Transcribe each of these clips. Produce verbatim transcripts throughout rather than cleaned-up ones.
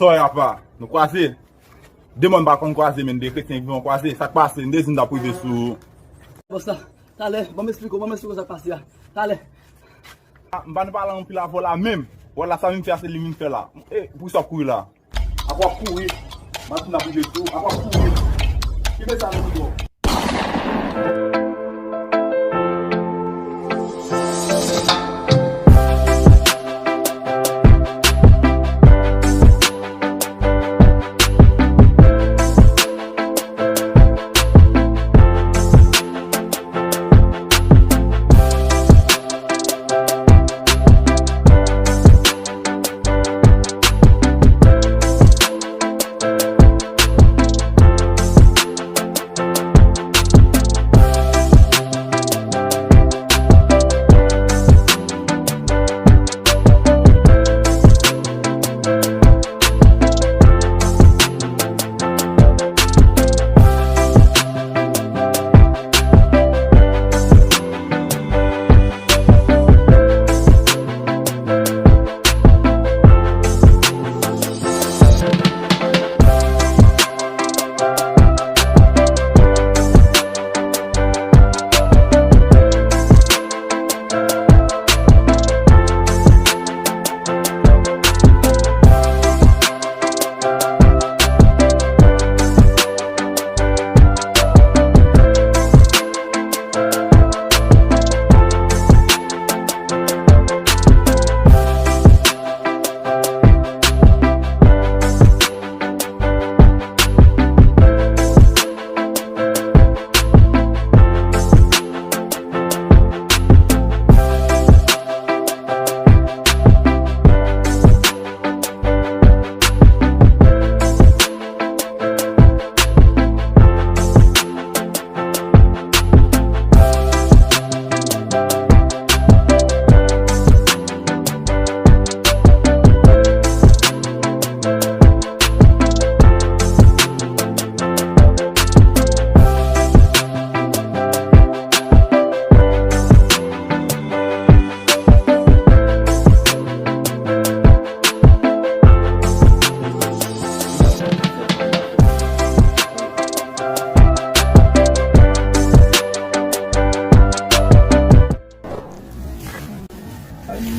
Tòy apa, nou kwaze. De mòn pa konn kwaze, men de kretyen vivan kwaze. Sa k pase, m te di m t ap rive sou. Bòs la, talè, ban m esplike w, ban m esplike w sa k pase a. Talè. M pa nan pale anpil avè w la menm. Wè la, sa m vin fè a, se li m vin fè la. E, poukisa w ap kouri la? Apa w ap kouri? M ap di n ap rive sou. Apa w ap kouri? Ki mesaj ou di w?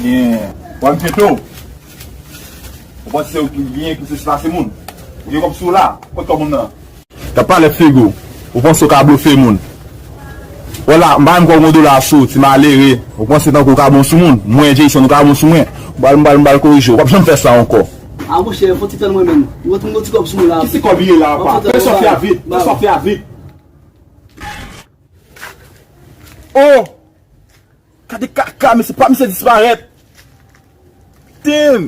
Byen. W ap jete w. Ou panse se ou ki byen, ki sesi pase moun? Ou gen kòb sou ou la? Kot kòb moun nan? T ap pale figo. Ou panse ou ka blofe moun? Wè la, m pa menm kwè w gon dola sou ou, ti malere. Ou panse tankou ou ka bon sou moun? Mwen, Jeyson, ou ka bon sou mwen? M pral, m pral, m pral korije w. W p ap janm fè sa ankò. A monchè, fon ti tan mwen menm. Ou wè tou m gon ti kòb sou mwen la. Ki ti kòb li ye la, apa? Fè sòfi a vit, fè sòfi a vit. Oh! Gade kaka, mesye, pa misye disparèt. Damn!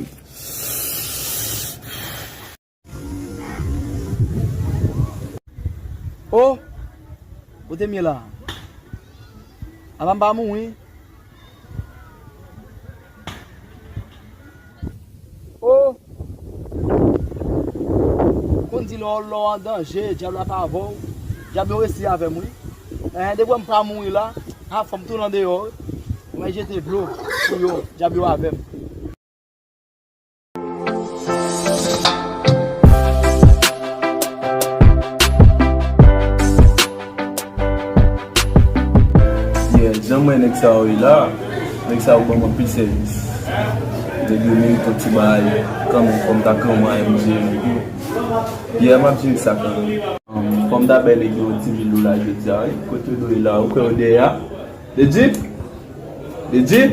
Oh! Kote m ye la? Apa m pa mouri? Oh! Konn di lè w, lè w an danje, dyab la pa avè w. Dyab yo resi avè m, wi. Enhen, depi w wè m pa mouri la, a fò m tounen andeyò, wi. Mwen jete dlo pou yo, dyab yo avè m. Yeah, jan m wè nèg sa yo ye la, nèg sa yo ban m anpil sèvis. Nèg yo merite yon ti bagay kanmenm, fò m ta kanmenm, m jere nèg yo. Yeah, m ap jere sa kanmenm. Um, fò m ta bay nèg yo dis mil dola jodi a, wi. Kote yo ye la, ou kwè yo dèyè a? Legit? Legit?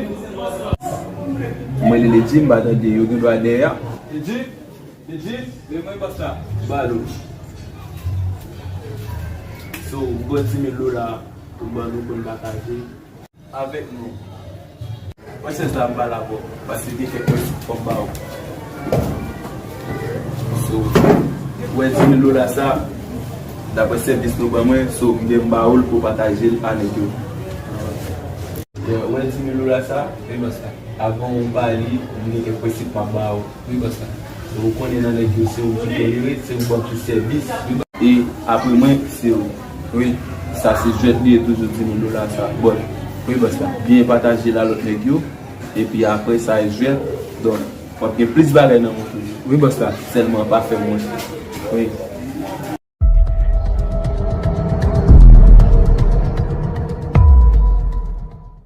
Mwen li Legit, m pa tande, yo gen dwa dèyè a. Legit? Legit? Men mwen bòs la. Balo. So, m pran dis mil dola pou m ban nou, pou n pataje avèk nou. Mwen se sa m pale avè w, paske gen kèk prensip fò m ba w. So, ou wè dis mil dola sa, daprè sèvis nou ban mwen, so, m gen m ba ou l pou w pataje l a nèg yo. Ou wè dis mil dola sa, avan ou ba li, m gen kèk prensip m ap ba ou. Wi, bòs la. Ou konnen nan nèg yo, se ou ki tolere, se ou ban tout sèvis. E apre mwen, se ou. Wi, sa se jwèt li ye toujou, dis mil dola sa. Bon, wi, bòs la. Byen pataje l a lòt nèg yo. Epi apre sa, e jwèt. Donk, w ap gen plis bagay nan men w toujou. Wi, bòs la, sèlman pa fè m wont. Wi.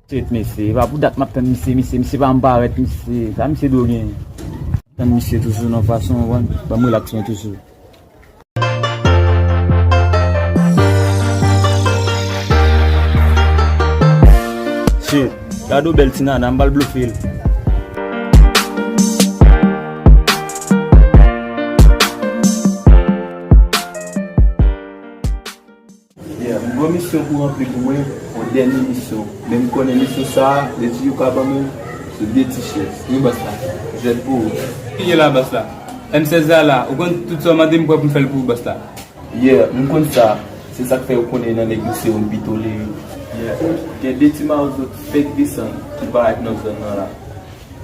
Shit, mesye, e pa pou dat m ap tann misye, misye, misye pa janm parèt, misye. Sa misye dwe gen? Tann misye toujou nan fason, w konprann? Ban m relax mwen toujou. Shit, gade yon bèl ti nana, m pral blofe l. Yeah, m gen yon misyon pou ranpli pou mwen, yon dènye misyon. Men m konnen misyon sa a, Lady Yoka ban mwen, se de ti chèz. Wi, bòs la. Jwèt pou ou. Ki ye la, bòs la? M sèz la la, ou konn tout sa w mande m prè pou m fè l pou ou, bòs la. Yeah, m konn sa. Se sa k fè ou konnen nan nèg yo se yon pito lere. Yeah. Gen de ti mawozo fèk desann ki parèt nan zòn nan la.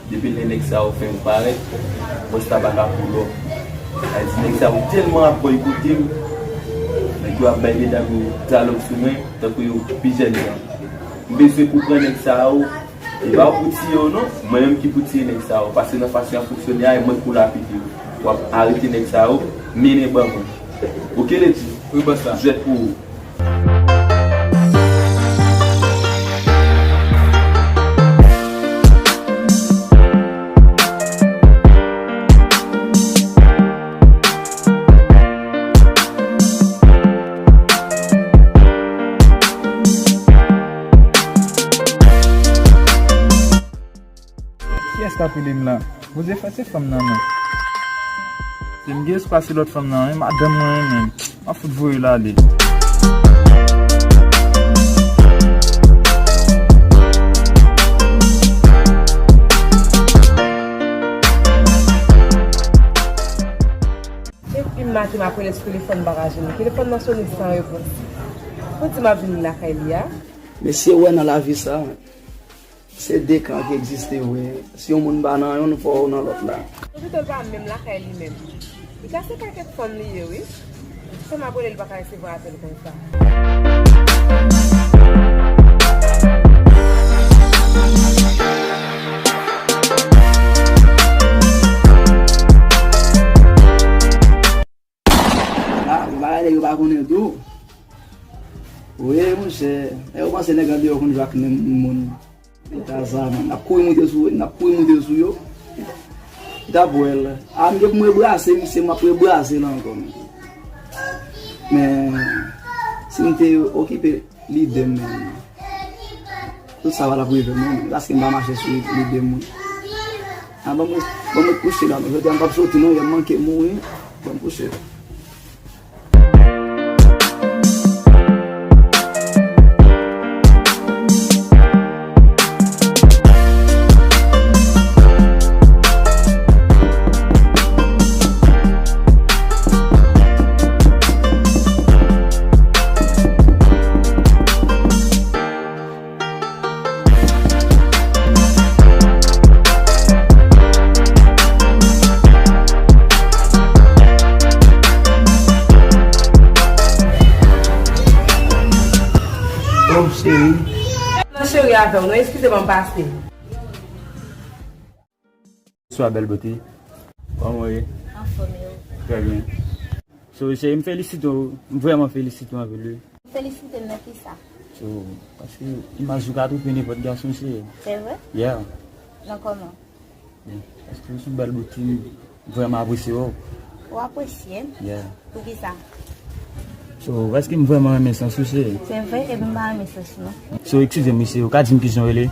Depi lè nèg sa yo fenk parèt, bòs la pa ka pou lò. Sa vle di nèg sa yo tèlman ap bòykote m, nèg yo ap bay medam yo dyalòg sou mwen, tankou yo pi jèn jan. M bezwen pou pran nèg sa yo, e pa pou tiye yo non, mwen menm ki pou tiye nèg sa yo, paske nan fason y ap fonksyone a, e mwen k pou lapide yo. W ap arete nèg sa yo, mennen ban mwen. Oke, Lady? Wi, bòs la. Jwèt pou ou. Kiyès k ap rele m la? Poze fè se fanm nan non. Se m gen espwa se lòt fanm nan, wi, madanm mwen renmen. M ap fout voye l ale. Depi maten m ap rele sou telefòn m pa ka jwenn li. Telefòn nan sone san repons. Pou di m ap vini lakay li a. Mesye, wè nan lavi sa, se de kan ki egziste vre. Si yon moun pa nan youn, fò w nan lòt la. Ou pito l pa menm lakay li menm. Li ka se pakèt fanm li ye, wi. Fè m ap rele l pa ka resevwa apèl konsa. Ah, bagay nèg yo pa konnen tou. Wi, monchè. Lè yo panse nèg andeyò konn jwe ak moun. Eta sa, man. N ap kouri moute sou, n ap kouri moute sou yo. Ou t ap wè l. A, m gen pou m rebrase misye, m ap rebrase l ankò, men. Men, si m te okipe lide m, men, tout sa pa t ap rive m, non, men, paske m pa mache sou lide m, wi. A, ban mwen, ban mwen kouche la, men, jodi a m p ap soti, non, yè m manke mouri, ban m kouche. Oh, cheri. Non, cheri, avè w, non, eskize m, m pase. Bonswa, bèl bote. Kòman w ye? Anfòm, e ou? Trè byen. So, cheri, m felisite w, m vrèman felisite w anpil, wi. Ou felisite m nan kisa? So, paske imaj ou ka twonpe nenpòt gason, cheri. Se vre? Yeah. Nan kòman? Bon, paske w se yon bèl bout fi, m vrèman apresye w. Ou apresye m? Yeah. Poukisa? So, paske m vrèman renmen sans ou, cheri. Se vre, epi m pa renmen sans ou, non. So, eskize m, wi, cheri, ou ka di m kijan w rele?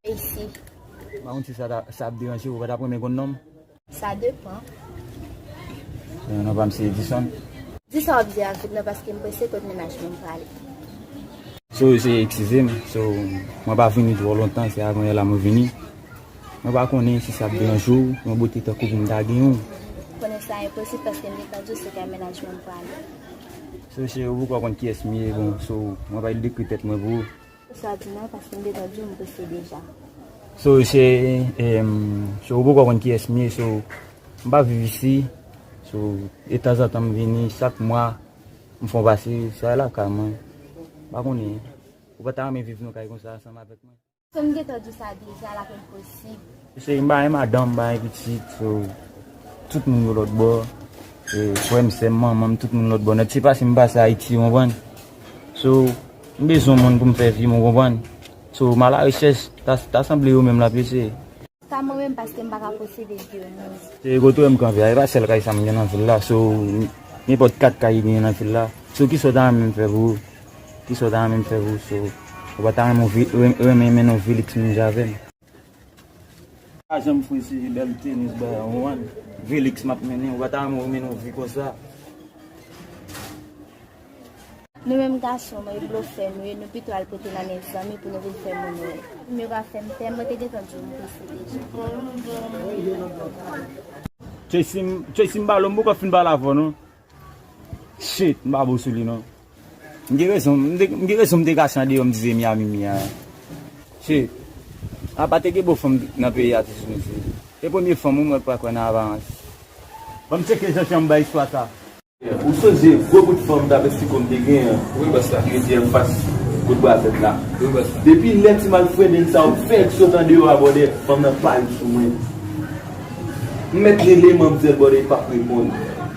Isi. M pa konn si sa ta, sa ap deranje w, ou pa t ap renmen konn non m? Sa depann. Eh, non pa m se Edison. Di sa w ap di a vit non, paske m prese kot mennaj mwen prale. So, se eskize m. So, mwen pa vini twò lontan, se avanyè la mwen vini. Mwen pa konnen si sa ap deranje w, yon bote tankou pou m ta gen yon. Konnen sa enposib paske m gentan di w se kay mennaj mwen prale. So, cheri, ou poko konn kiyès m ye, bon, so, mwen pa dekri tèt mwen pou ou. Sa di non, paske m gentan di w m prese deja. So, se, em, so, ou poko konn kiyès m ye, so, m pa viv isi. So, e tanzantan m vini, chak mwa, m fè yon pase, sa lakay mwen. M pa konnen, ou pa ta renmen viv nan kay konsa ansanm avèk mwen? So, m gentan di w sa deja, l ap enposib. Cheri, m pa gen madanm, m pa gen pitit, so, Tout moun yo lòt bò. E, frè m, sè m, manman m, tout moun lòt bò nèt. Se pase m pase Ayiti, ou konprann? So, m bezwen yon moun pou m fè vi m, ou konprann? So, m alarechèch, ta, ta sanble yo menm l ap eseye. Sa mwen menm, paske m pa ka posede di yo non. Se kote w wè m kanpe a, e pa sèl kay sa m gen nan vil la. So, nenpòt kat kay ki gen nan vil la. So, kisa w ta renmen m fè pou ou? Kisa w ta renmen m fè pou ou? So, ou pa ta renmen, renmen, renmen yon Vilix menm jan avè m? Pa janm fwe se bèl tenis ba ou an. Vilix m ap mennen, ou pa ta renmen w mennen yon vi konsa. Nou menm gason, mwen blofè nou ye, nou pito al pote nan men zanmi pou nou vin fè moun wè. Zanmi yo pa fè m pè, mwen te gentan di w m posede. Tracy, m- Tracy, m ba l, m poko fin pale avè w non. Shit, m pa bon sou li non. M gen rezon, m te, m gen rezon m te kache andeyò, m di se Miami m ye a. Shit. Apa te gen bon fanm nan peyi a toujou mesye. E premye fanm ou mwen pa kwè nan aparans. Ban m tcheke jan jan m bay istwa sa. Ou sonje gwo bout fanm Tabasco m te gen an? Wi, bòs la. Ki rete anfas kot bwazèt la? Wi, bòs la. Depi lè ti malfrendeng sa yo fèk sot andeyò a, bòdè, fanm nan pa ret sou mwen. M mèt rele manmzèl, bòdè, li p ap reponn.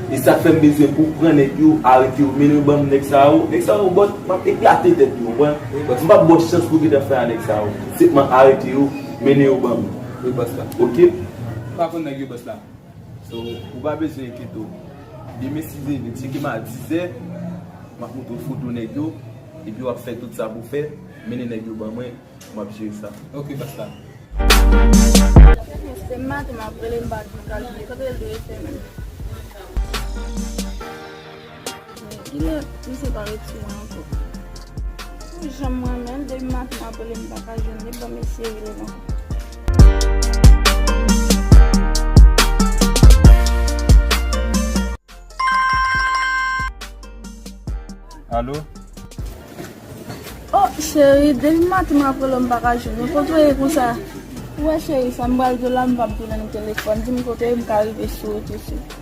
E sa k fè m bezwen pou pran nèg yo, arete yo, mennen yo ban m nèg sa yo. Nèg sa yo, bòs, m ap eklate tèt yo, konprann? Wi, bòs. M p ap ba w chans pou w gentan fè a nèg sa yo. Senpman arete yo, mennen yo ban m. Wi, bòs la. Oke? M pa konn nèg yo, bòs la. So, ou pa bezwen enkyete w. Demen si Dye vle, tcheke m a dizè, m ap montre w foto nèg yo, epi w ap fè tout sa pou w fè, mennen nèg yo ban mwen, m ap jere sa. Oke, basta. Se maten m ap rele m pa jwenn kal, kote l dwe rete menm? Kilè misye pa ret sou mwen ankò? Pou jan m renmen l, depi maten m ap rele m pa ka jwenn li, ban m eseye rele l ankò. Alo? Oh, cheri, depi maten m ap rele w m pa ka jwenn ou. Kote w ye konsa? Ou wè cheri, sa m pral di w la, m p ap tounen nan telefòn. Di m kote w ye, m ka rive sou ou tousuit.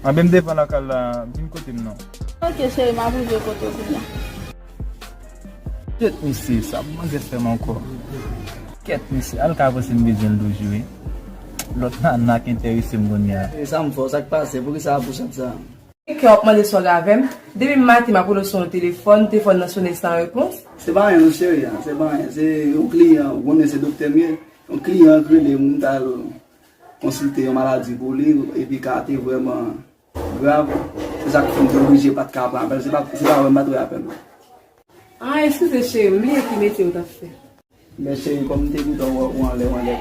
Anben m devan lakay la, vin kote m non. Ok cheri, m ap rive kote w kounya. Kèt mesye, sa pou manzè fè m ankò. Kèt mesye, al ka panse m bezwen l toujou wi. Lòt nana k enterese m kounye a. E sa m fè w, sa k pase, poukisa pou chat sa? Kè w ap mande sa w gen avè m. Depi maten m ap rele w sou yon telefòn, telefòn nan sonnen san repons. Se pa anyen non cheri, se pa anyen, se yon kliyan, ou konnen se doktè m ye. Yon kliyan k rele m, m t al konsilte yon maladi pou li, epi ka te vrèman grav. Se sa k fè m te oblije pa t ka pran apèl. Se pa, se pa vrè m pa t wè apèl ou. Ah, eskize cheri, m bliye ki metye w t ap fè. Men cheri, kòm m te gentan wè ou anlè, ou anlè.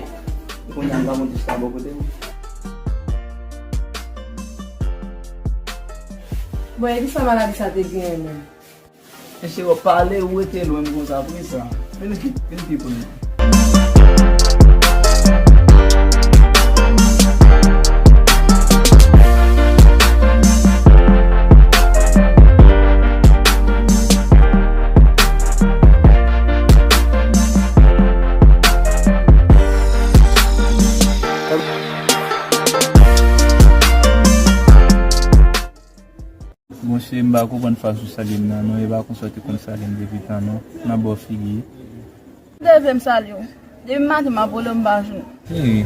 Kounye a m pa konn chita bò kote w. Bon, e kisa maladi sa te genyen menm? Men cheri, w ap pale, ou rete lwen m konsa, poukisa? Vin pi, vin pi pou mwen. Bon cheri, m pa konprann fason w salye m nan non, e pa konsa w te konn salye m depi tan non, nan bò figi. Leve m salye w. Depi maten m ap rele w m pa jwenn ou. Cheri,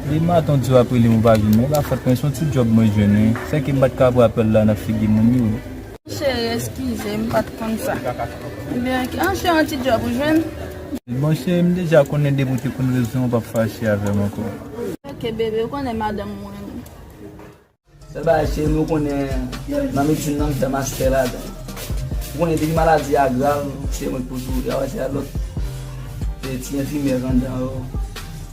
depi maten w di w ap rele m ou pa jwenn mwen, e pa fòt mwen, se yon ti djòb mwen jwenn wi. Sèke m pa t ka pran apèl la nan figi moun yo. Cheri, eskize, m pa t konn sa. Ebyen, ok, an cheri, yon ti djòb ou jwenn? Bon cheri, m deja konnen depi w te konn rezon w p ap fache avè m ankò. Ok bebe, ou konnen madanm mwen. Sèl bagay cheri m, ou konnen nan medsin nan m fè mastè ladan. Ou konnen depi maladi a grav, se mwen k pou soufri, a wè se a lòt e ti enfimyè k anndan yo.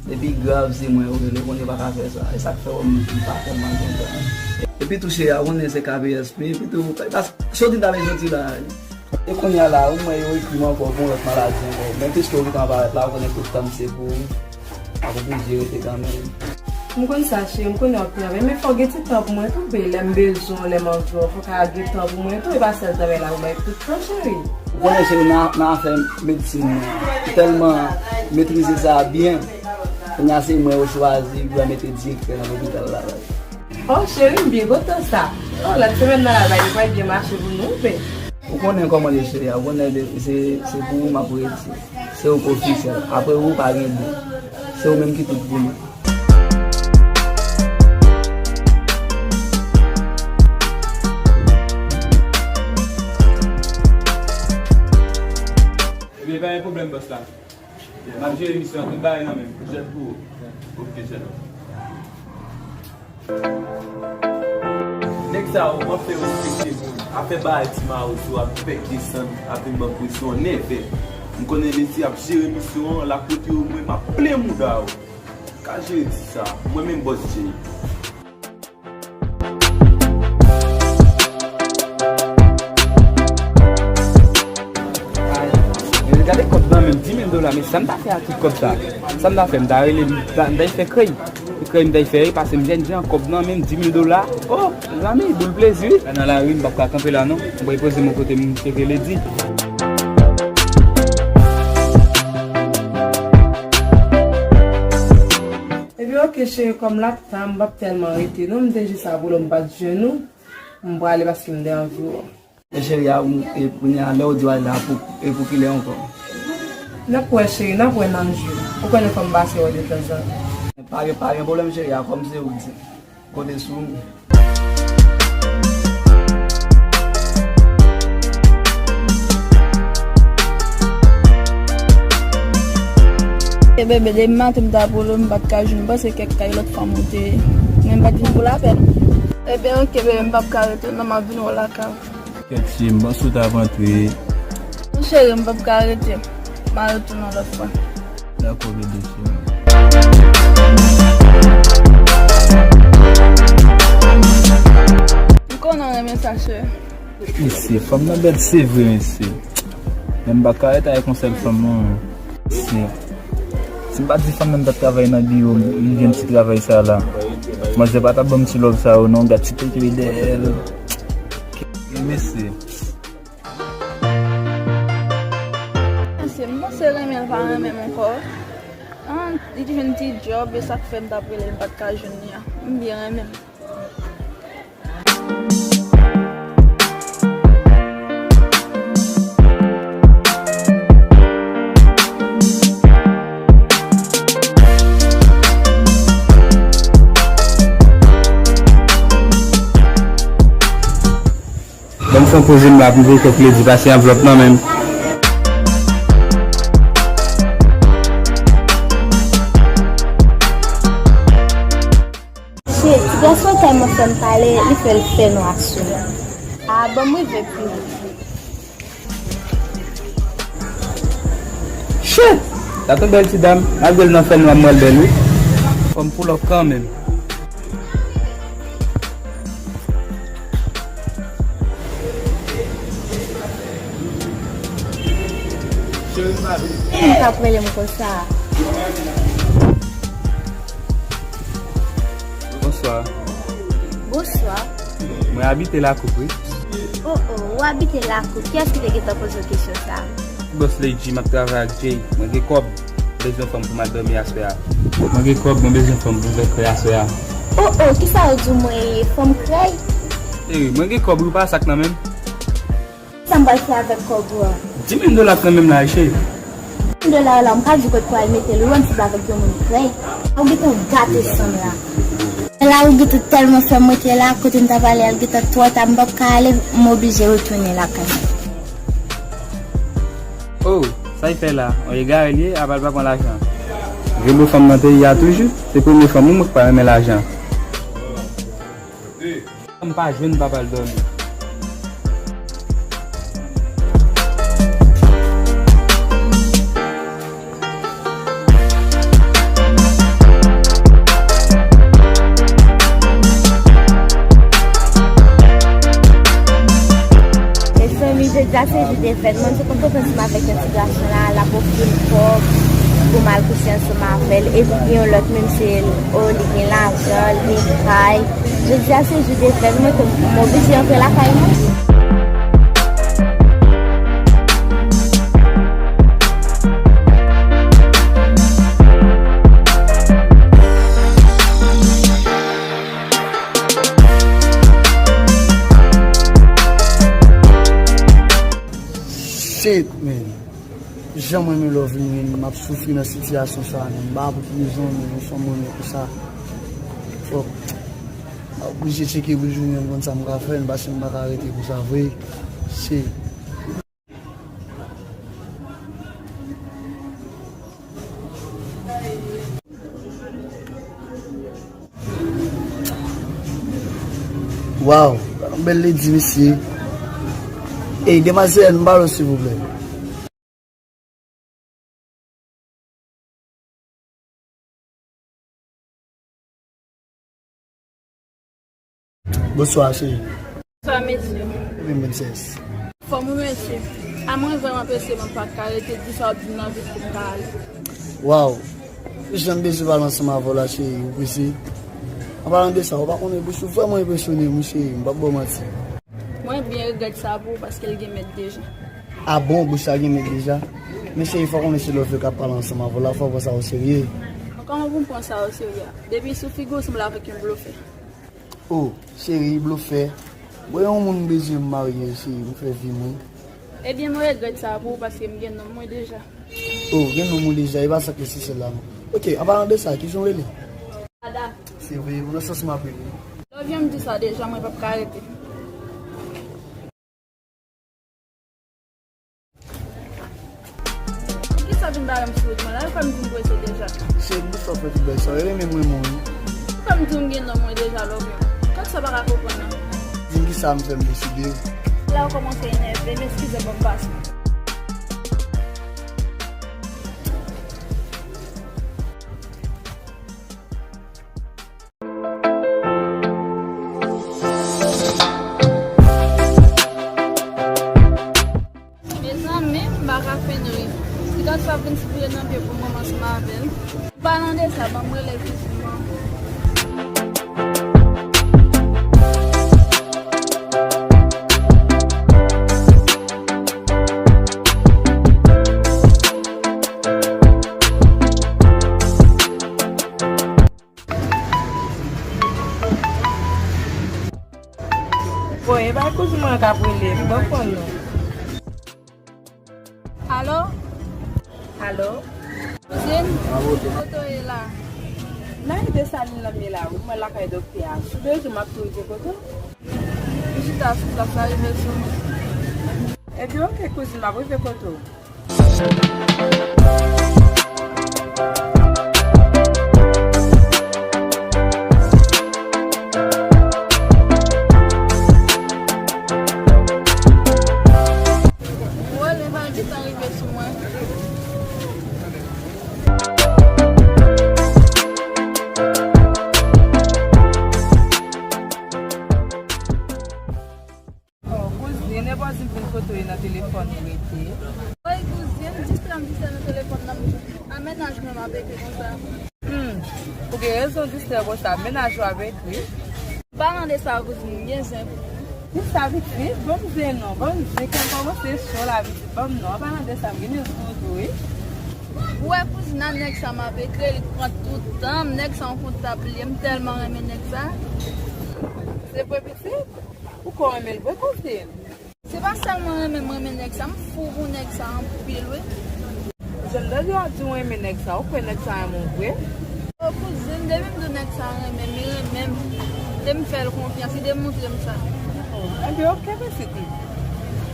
Depi grav se mwen yo rele, ou konnen yo pa ka fè sa. E sa k fè w wè m m pa tèlman kontan. Epi tou cheri a, ou konnen se K P S P, epi tou, pas, jodi m ta vle jodi la. E kounye a la, ou wè yo ekri m ankò pou yon lòt maladi ankò. Men piske w gentan parèt la, ou konnen tout tan m se pou ou. M ap oblije rete kanmenm. M konn sa, cheri, m konnen w ap travay, men fò w gen ti tan pou mwen tou, bebe. Lè m bezwen w, lè m anvi w, fò w ka gen tan pou mwen tou, e pa sèl travay la pou bay tout tan, cheri. Ou konnen, cheri, nan, nan afè medsin nan, m tèlman metrize sa byen. Kounye a, se mwen yo chwazi pou yo mete direktè nan lopital la, baz. Oh, cheri, m byen kontan sa. Oh, lòt semèn nan la, bay, li pral byen mache pou nou, bebe. Ou konnen kòman l ye, cheri a, ou konnen se, se pou ou m ap rete. Se ou k ofisyèl. Apre ou, pa gen de. Se ou menm ki tout pou mwen. Pa gen pwoblèm, bòs la. M ap jere misyon an, tout bagay nan men m. Jèt pou ou. Ok, jèt. Nèg sa yo, m ap fè yo respekte moun. Afè bagay ti mawozo ap fèk desann, ap vin ban presyon nève. M konnen mesye ap jere misyon an, l ap pote yo, mwen m ap plen mouda yo. Ka jere ti sa, mwen menm bòs Jay. Gade kòb nan men m, di mil dola, men sa m ta fè ak tout kòb sa? Sa m ta fè? M ta rele, m ta, m ta fè krèy. Krèy m ta fè, pase m jènjan, kòb nan men m, di mil dola. Oh, mezanmi, boul plezi wi. La nan lari, m p ap ka kanpe la non. M pral poze m yon kote, m cheke ledi. Ebyen, oke, cheri, kòm l ap ta, m p ap tèlman rete non, m te jis ap rele w, m pa t jwenn ou. M prale paske m te anvi w. E cheri a, ou, e kounye a, lè w di w al la, pou, e pou kilè ankò? N ap wè, cheri, n ap wè nan jou. Ou konnen fò m pase wè de tanzantan. Pa gen, pa gen pwoblèm, cheri a, kòm se ou k di. Konte sou nou. E bebe, depi maten m t ap rele w, m pa t ka jwenn ou, paske kèk kay lòt fanm ou te ye. Men m pa t vin pou lapèl. Ebyen, oke, bebe, m p ap ka rete non, m ap vin wè w lakay ou. Kèt, cheri, m panse w t ap antre. Non, cheri, m p ap ka rete. M a retounen yon lòt fwa. Dakò, bebe, cheri. M konnen w renmen sa, cheri. Mesye, fanm nan bèl, se vre, mesye. Men m pa ka rete avèk yon sèl fanm, non. Mesye. Si m pa t di fanm nan m t ap travay nan biwo, m gen ti travay sa la. Manzè pa t ap ban m ti love sa yo, non. Gad ti pete dèyè l. Mesye. Mesye, m panse renmen l pa renmen m ankò. Ah, li te jwenn ti djòb, e sa k fè m t ap rele l, m pa t ka jwenn li a. M byen renmen l. Ban m fè yon poze m la pou m voye kèk kredi pase anvlòp nan men m. Che, ti gason tèlman fè m pale, li fè l fè nwa sou mwen. A, ban m rive pi vit. Shit! Sa t yon bèl ti dam. Malgre l nan fènwa, m wè l bèl, wi. Fò m pull up kanmenm. Kiyès ki t ap rele m konsa? Bonswa. Bonswa. Mwen abite Lakou, wi. Oh, oh, ou abite Lakou. Kiyès ki te gentan poze w kesyon sa a? Bòs Lady, m ap travay ak Jay. Mwen gen kòb. Bezwen fanm pou m al dòmi aswè a. Mwen gen kòb, mwen bezwen fanm pou m fè krèy aswè a. Oh, oh, kisa yo di w mwen ye? Fanm krèy? Ey, mwen gen kòb, wi, ou pa sa k nan men m? Sa m pral fè avèk kòb ou a? Di mil dola k nan men m la, cheri. Di mil dola yo la, m ka di w kot pou al mete l, ou wè m sanble avèk yon moun krèy. Ou gentan gate san m la. La ou gentan tèlman fè m rete la, kote m ta prale a l gentan twò ta, m p ap ka ale, m oblije retounen lakay mwen. Oh, sa y fè la? On egare l ye, apa l pa pran lajan? Vin pou fanm nan peyi a toujou? Se premye fanm wi mwen k pa renmen lajan. M pa jwenn papa l dòmi. Mezanmi, jodi a se jou de fèt mwen, m sot kontre ansanm avèk yon ti gason la, l ap ofri m kòb pou m al kouche ansanm avè l, epi gen yon lòt menm se, o, li gen lajan, li gen kay. Jodi a se jou de fèt mwen, m oblije antre lakay mwen. Shit, man. Jan mwen renmen love li, men m ap soufri nan sitiyasyon sa a, men m pa pou ki rezon, men yon fanm renmen konsa. Fòk m oblije tcheke pou l jwenn, m konn sa m ka fè, paske m pa ka rete konsa vre. Se. Waw, yon bèl lady, mesye. Ey, demwazèl, m pale w, silvouplè. Bonswa, cheri. Bonswa, mesye. Epi, princess. Fòm ou, mesye? A mwen vrèman prese, mwen pa ka rete, di sa w ap di m nan vit pou m ka ale. Waw. Jan m bezwen pale ansanm avè w la, cheri, ou prese? An palan de sa, ou pa konnen bouch ou vrèman enpresyonnen m, wi, cheri, m p ap ba w manti. Mwen byen regrèt sa pou ou, paske l gen mèt deja. A bon, bouch la gen mèt deja? Men cheri, fò w konnen se Love k ap pale ansanm avè w la, fò w pran sa o serye. Kòman pou m pran sa o serye? Depi sou figi w sanble avèk yon blofè. O, cheri, blofè. Bon, yon moun m bezwen m marye, cheri, m fè vi m, wi. Ebyen, mwen regrèt sa pou ou, paske m gen nonm mwen deja. O, gen nonm ou deja, e pa sa k esansyèl la, non. Oke, an palan de sa, kijan w rele? Ada. Se vre, nan sans m ap rele. Love yon m di sa deja, mwen p ap ka rete. Poukisa w vin bare m sou wout mwen la? Ou kwè m di m prese deja? Cheri, poukisa w fè tout bagay sa? Ou renmen mwen, mwen, wi. Ou kwè m di w m gen nonm mwen deja, Love yon? Kòk sa pa ka konprann nan. Di m kisa m fè m deside. La ou kòmanse enève m, eskize m, ban m pase. Mezanmi, m pa ka fenn ri. Ti gason ap vin sipriye nan pye pou mwen ansanm avè l. Palan de sa, ban m rele kouzin mwen. Bon, e pa kouzin mwen k ap rele m, ban m konn non. Alo? Alo? Kouzin, kote w ye la? M nan Desalin nan m ye la, wi, mwen lakay doktè a. Si w bezwen m, m ap tou rive kote w. M chita sou plas la, rive sou mwen. Ebyen, oke, kouzin, m ap rive kote w. Wòl, e pa gentan rive sou mwen. Oh, kouzin, e pa di m vin kote w ye nan telefòn ou rete. Woy, kouzin, distrè m distrè nan telefòn nan. A mennaj mwen m ap ekri konsa. Hmm, ou gen rezon distrè konsa, mennaj ou ap ekri. Palan de sa, kouzin, m gen zen pou ou. Kisa pitit? Ban m zen non, ban m zen, kè m kòmanse cho la pitit, ban m non. An palan de sa, m gen zen pou ou tou, wi. Ou wè kouzin nan nèg sa m ap ekri, li pran tout tan m, nèg sa yon kontab li ye, m tèlman renmen nèg sa. Se vre pitit? Ou kwè w renmen l vre, kouzin? Se pa sèlman renmen m renmen nèg sa, m fou pou nèg sa anpil, wi. Jan m tande w ap di w renmen nèg sa, ou kwè nèg sa renmen w vre? O kouzin, depi m di w nèg sa renmen m, li renmen m. Depi m fè l konfyans, li demontre m sa. Oh, enben, oke, pitit.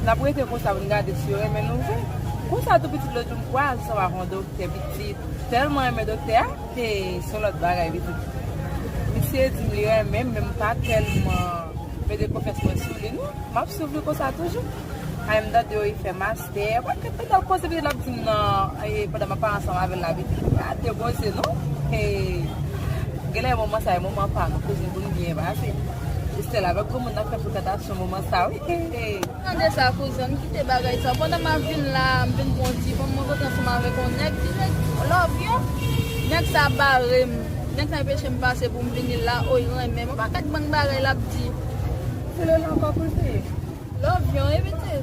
N ap rete konsa pou n gade si yo renmen nou vre. Konsa tou pitit lòt jou m kwaze ansanm avè yon doktè pitit. Tèlman renmen doktè a. Hey, se yon lòt bagay, pitit. Misye di m li renmen m, men m pa tèlman mete konfyans mwen sou li, non. M ap swiv li konsa toujou. Ay, m tande yo, li fè mastè. Wè, kèt, tande l koze, pitit, l ap di m nan, e, pandan m ap pale ansanm avè l la, pitit. Gade koze, non. Hey, genlè moman sa, e moman pa nou, kouzin, pou n byen pase. Estèl avèk granmoun nan fè frekanta sou moman sa, wi. Tande sa, kouzin, m kite bagay sa. Pandan m ap vin la, m vin pran ti van, mwen kontre ansanm avèk yon nèg, ti nèg Love yon. Nèg sa bare m. Nèg sa anpeche m pase pou m vini la, o, li renmen m. Yon pakèt bann bagay l ap di. Se lè la ankò kouzin. Love yon, epi ti.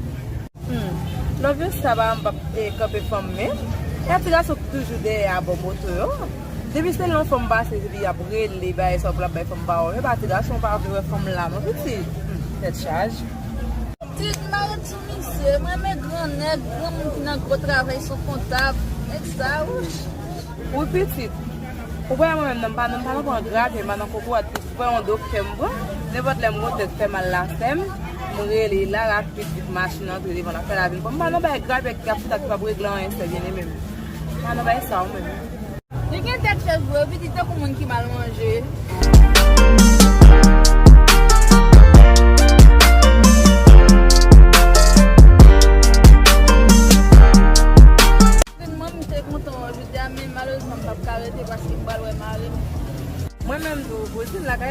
Hmm. Love yon sa pa m p ap, eh, kanpe fanm menm. E a ti gason ki toujou dèyè a bò moto yo. Depi se lè yon fanm pase, epi y ap rele, bay sa pou l ap bay fanm pawòl. E pa ti gason pa vle wè fanm la, non, pitit. Hmm, tèt chaje. Pitit, m pa ret sou misye. M renmen gran nèg, granmoun ki nan gwo travay, se yon kontab. Nèg sa, wouch. Wi, pitit. Ou wè mwen menm, non, m pa, non, m pa nan pran grate, m pa nan kokorat, pitit. Ou wè yon doktè m pran, nenpòt lè m gon tèt fè mal la, sè m, m rele la, rapid, vit machin antre devan l ap fè lavi l. Bon, m pa nan bay grate, ki ap chita, ki p ap regle anyen, sè byeneme m. M pa nan bay sa, ou menm. Li gen tèt chèz vre, pitit tankou moun ki mal manje.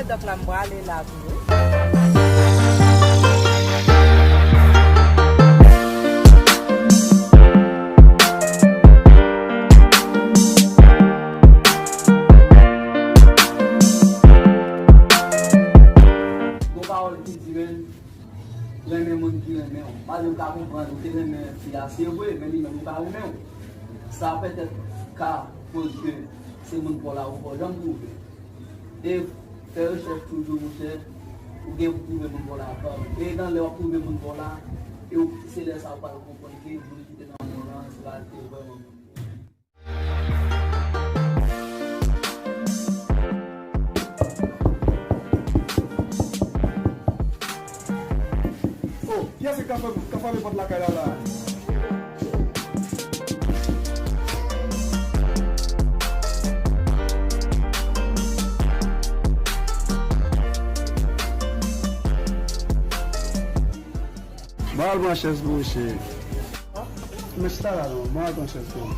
Donk la, m prale la pou yo. Gon pawòl ki di, men, renmen moun ki renmen w. Malgre m ka konprann ou te renmen fi a, se vre, men li menm li pa renmen w. Sa petèt ka koz ke se moun pa w la ou pa janm twouve. E fè rechèch toujou, monchè, ou gen pou twouve moun pa w la avan. E nan lè w ap twouve moun pa w la, e w, se lè sa ou pral konprann ke moun ki te nan men w lan, se pa te vrèman moun. Oh, kiyès ki ka fè, ka frape pòt lakay la, la? Ba l pran chèz pou ou, cheri. Men chita la non, ba l pran chèz pou ou.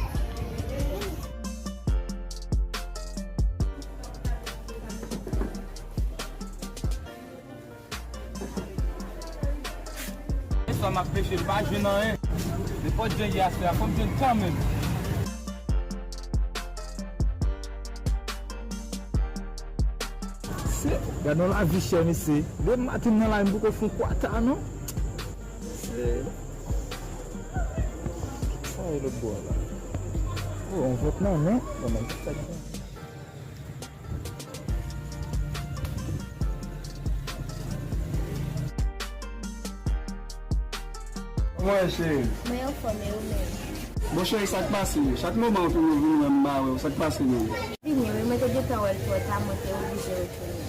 Sa m ap peche, m pa jwenn anyen. Nenpòt jan ye aswè a, fò m jwenn kanmenm. Se, gad yon lavi chè, mesye. Depi maten nan la, m poko fon kwata, non. Se, sa e lòt bò a la? Oh, yon vòt nan men. Bon, men, sa ki Kòman w ye, cheri? Mwen anfòm, e ou menm? Bon, cheri, sa k pase? Chak moman ou toujou vin wè m, m pa wè w. Sa k pase menm? Vini, wi, mwen te gentan wè l twò ta, mwen te oblije retounen.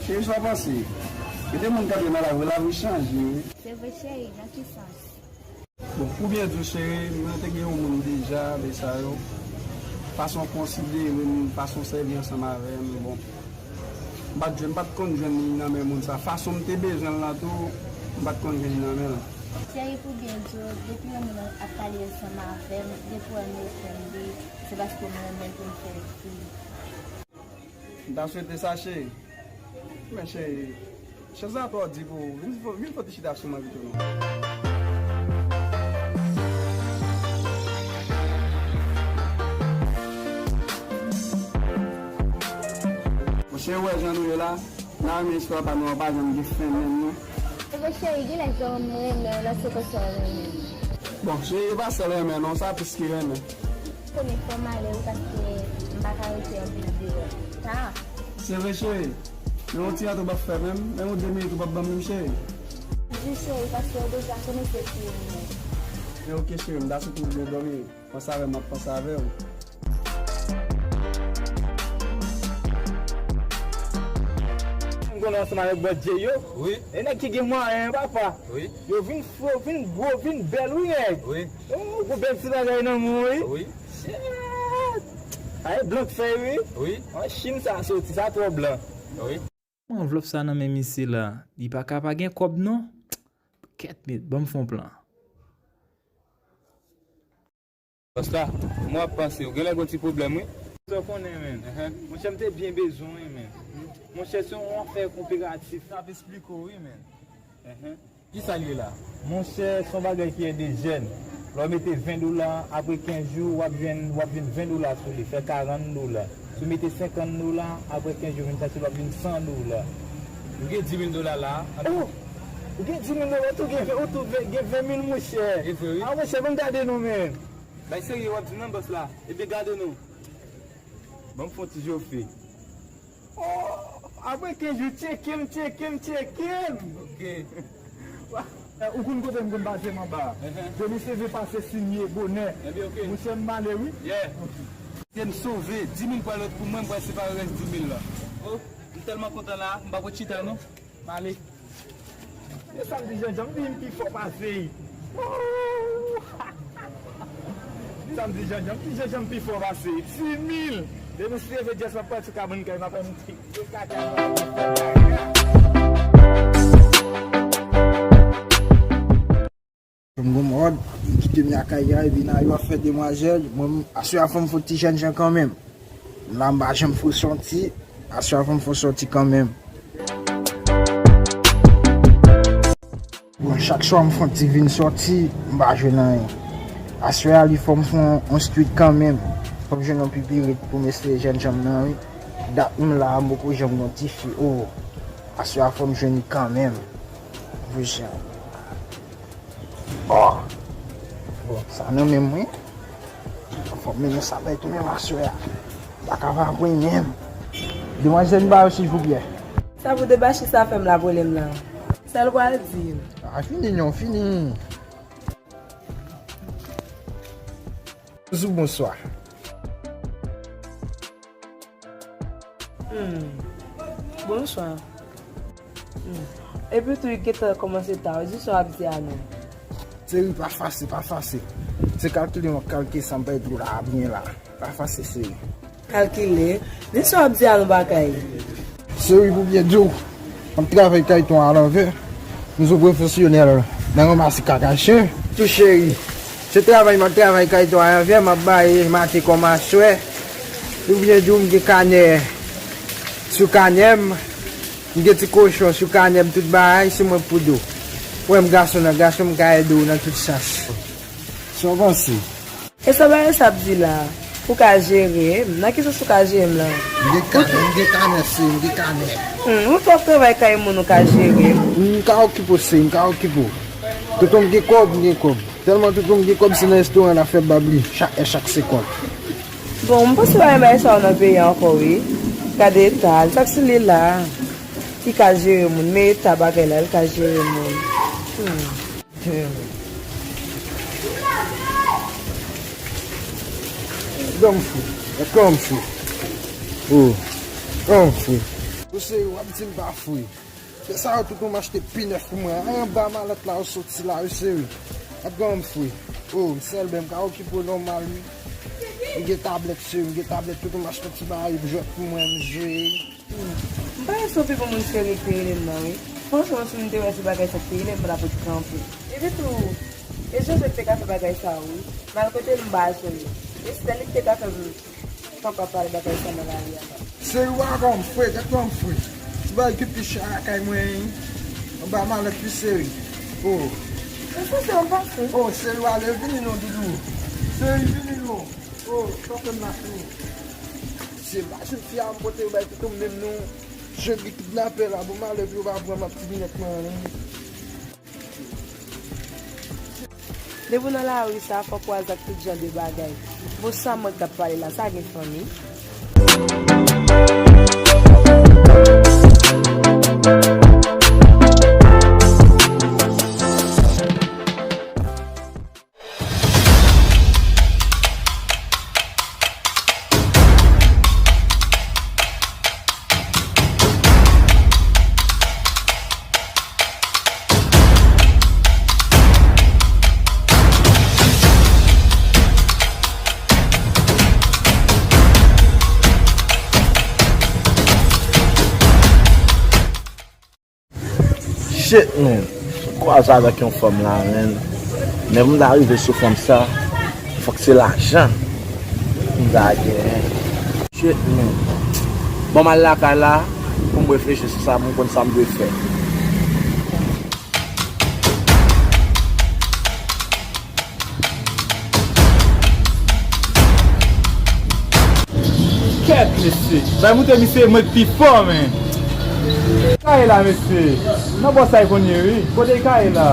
Cheri, sa w panse? Gen de moun k ap viv nan lavi, lavi chanje, wi. Se vre, cheri, nan ki sans? Bon, pou byen di w, cheri, mwen te gen yon moun deja, de sa yo. Fason w konsidere m, fason w sèvi ansanm avè m, bon. M pa t jwenn, m pa t konn jwenn li nan men moun sa. Fason m te bezwen l lan tou, m pa t konn jwenn li nan men l. Cheri, pou byen di w, depi yon moun ap pale ansanm avè m, depi w wè m reponn li, se paske m renmen l pou m fè l ri. M ta swete sa, cheri. Men, cheri, chèz la twò di pou ou. Vin, vin fè ti chita sou mwen pito, non. Monchè, ou wè jan nou ye la, nan men istwa pa nou an, pa janm gen fen menm, non. Ebyen, cheri, genlè jan m renmen w lan, se konsa w renmen m. Bon, cheri, e pa sèl renmen, non, sa plis ke renmen. Konnen fò m ale wi, paske m pa ka rete anpil deyò. Ta. Se vre, cheri. Men yon ti jan tou w p ap fè menm, menm yon de minit ou p ap ban m menm, cheri. Di, cheri, paske ou deja konnen se fi ou ye. Men oke, cheri, m ta swete w byen dòmi. Panse avè m, m ap panse avè w. M konnen ansanm avèk bòdye yo. Wi. E nèg ki gen mwayen, papa. Wi. Yo vin fre, vin gwo, vin bèl, wi, nèg. Wi. Oh, gwo bèl ti bagay nan men w, wi. Wi. Shit. Ay, blank fèy, wi. Wi. An Chin sa soti, sa twò blan. Wi. Anvlòp sa nan men misye la, li pa ka pa gen kòb, non. Kèt, met, ban m fè yon plan. Bòs la, mwen ap panse, ou genlè gon ti pwoblèm, wi. Sa w konnen, menn. Enhen. Monchè, m te byen bezwen w, wi, menn. Monchè, se yon afè kooperatif. M ap esplike w, wi, menn. Enhen. Kisa l ye la? Monchè, se yon bagay ki ede jèn. Lè w mete ven dola, apre kenz jou, w ap jwenn, w ap jwenn ven dola sou li, fè karant dola. Si w mete senkant dola, apre kenz jou, w vin chache l, w ap jwenn san dola. Ou gen di mil dola la a? Oh! Ou gen di mil dola, ou tou gen ven, ou tou ven, gen ven mil, monchè. E vre, wi. Ah, monchè, ban m gade non, menn. Bay serye w ap di non, bòs la. Ebyen, gade non. Ban m fè yon ti jofe. Oh, apre kenz jou, tcheke m, tcheke m, tcheke m. Ok. Eh, ou konn kote m konn pase m anba. Enhen. Demen seve pase sinye bonè. Ebyen, ok. Monchè, m ale, wi. Yeah. Ok. Se m sove, di mil pral ret pou mwen, m pral separe rès di mil la. Oh, m tèlman kontan la, m pa pot chita non. M ale. E sa m di Janjan, m di m pi fò pase. Oh! Sa m di Janjan, m di Janjan m pi fò pase. Dis mil! Demen seve, just m ap pati kabann kay, m ap fè m ti. Janm gon mòd, m kite m lakay la, epi nan yo ap fè demwazèl, mwen, aswè a fò m fè yon ti jènjan kanmenm. La m pa janm fè santi, Aswè a fò m fè w sòti kanmenm. Bon, chak swa m fè yon ti vin sòti, m pa jwenn anyen. Aswè a li fò m fè yon, yon street kanmenm. Fò m jwenn yon pipirit pou m eseye jènjan m nan, wi. Dat m la a, m poko janm gen yon tifi. Oh, aswè a fò m jwenn li kanmenm. Vizyon. Oh! Bon, sa nan men mwen. Fò m mennen sa bay tou menm aswè a. Pa ka pa pran menm. Demwazèl m ba yo silvouplè. Sa pou debache sa fè m la pwoblèm la. Sa l pral di? A fini non, fini. Bonjou, bonswa. Hmm. Bonswa. Hmm. Epi tou, li gentan kòmanse ta wi, di sa w ap di a non. Cheri, pa fase, pa fase. Se kalkile m ap kalkile sa m bay pou la byen la. Pa fase, cheri. Kalkile. Di sa w ap di a non, bagay. Cheri, pou byen di w, m ap travay kay ton alanvè. M sou pwofesyonèl nan ranmase kaka chen. Tou cheri, se travay m ap travay kay ton alanvè, m ap bay maten kòm aswè. Pou byen di w, m gen kanè sou kanè m. M gen ti kochon sou kanè m, tout bagay, se mwen k pou do. Ou wè m gason nan gason, m ka ede w nan tout sans. Sa w panse? E sa bagay sa ap di la? Ou ka jere m? Nan ki sans ou ka jere m la? M gen kanè, m gen kanè, se, m gen kanè. Hmm, ou twò travay kay moun ou ka jere m? M ka okipe w, se, m ka okipe w. Tonton m gen kòb, m gen kòb. Tèlman tonton m gen kòb, se nan restoran l ap fè bab li, chak è, chak segonn. Bon, m panse pa gen bagay sa yo nan peyi a ankò, wi. Gade eta l, sa k sou li la. Li ka jere moun, men eta bagay la, li ka jere moun. Hmm. Granm fou, granm fou. Oh, granm fou. Ou se w ap di m pa fou. Se sa yo, tonton m achte pi nèf pou mwen. Ay, anba malèt la, yo soti la, yo sere. Ap granm fou. Oh, m sèl ben, m ka okipe w nòmal, wi. M gen tablèt, sere, m gen tablèt, tonton m achte ti bagay jwèt pou mwen, m jwe. M pa wè se yon pi bon moun sere ki te rele m nan, wi. Franchman, si m te wè se bagay sa ki te rele m, m pa t ap ret kanpe. Epi tou, e Joseph te ka fè bagay sa, wi. M al kote l, m pa jwenn li. E se li ki te ka fè m kanpe ap pale bagay sa nan lari a la. Seri w a granm fre, gad granm fre. Ti bagay ki pi chè lakay mwen, anba malèt pi sere. Oh. Mesye, se yon pase. Oh, seri w ale, vini non, doudou. Seri, vini non. Oh, sa fè m mache. Se machin fi a m pote yo bay tonton m menm non. Jan ki kidnapè la, bon malè pou yo pa pran m ak ti linèt mwen an. Depi w nan lari sa, fòk w kwaze ak tout jan de bagay. Bon, sa mwen k ap pale la, sa gen fanmi? Shit, man. Kwaze avèk yon fanm la, man. Men pou m ta rive sou fanm sa, fòk se lajan pou m ta genyen. Shit, man. Bon, m al lakay la pou m reflechi sou sa, pou m konn sa m dwe fè. Kèt, mesye. Bay moute misye mwen pi fò, men. Kaye la, mesye. Nan bò sa y konn ye, wi. Kote kaye la?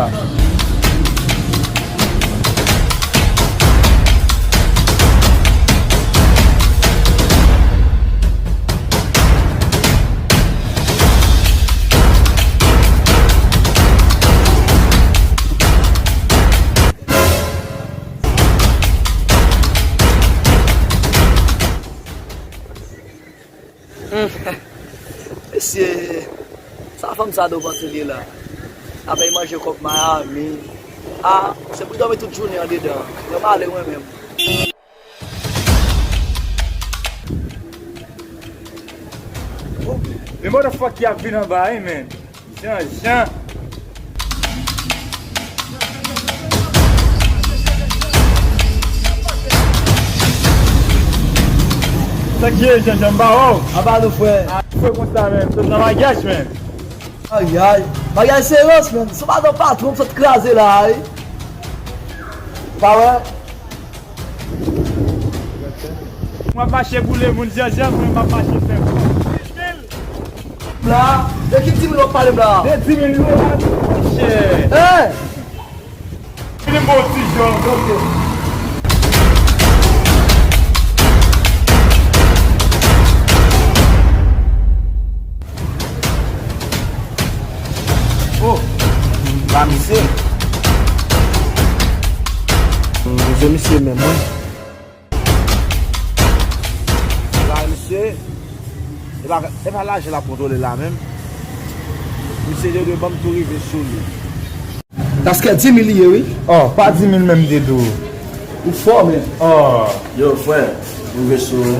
Mesye, sa fanm sa dwe panse li ye la. Apre manje kòb Miami. A, se pou dòmi tout jounen andedan. Mwen m ale mwen menm. Men motherfucker ap vin anba wi, men. Jan, jan. Sa k ye, Jean Jean, m pa wè w. Anba nou, frè. A, fè konsa, menm. Sot nan maryaj, menm. Maryaj? Maryaj se rans, menm. Se madan patwon m sot kraze la, wi. Pa wè? Mwen ap mache boule moun, Jean Jean, mwen m ap mache fè kòb. La, de ki di moun w ap pale m la? De di mil dola, monchè. Hein? Vini m ba w ti jan. Ok. Oh, ba misye. Misye, misye menm, wi. La, misye, e pa, e pa lajan l ap kontwole la menm. Misye te dwe ban m tou rive sou li. Paske di mil li ye, wi. Oh, pa di mil menm, m te di w. Ou fò, men. Oh. Yo, frè, m rive sou ou, wi.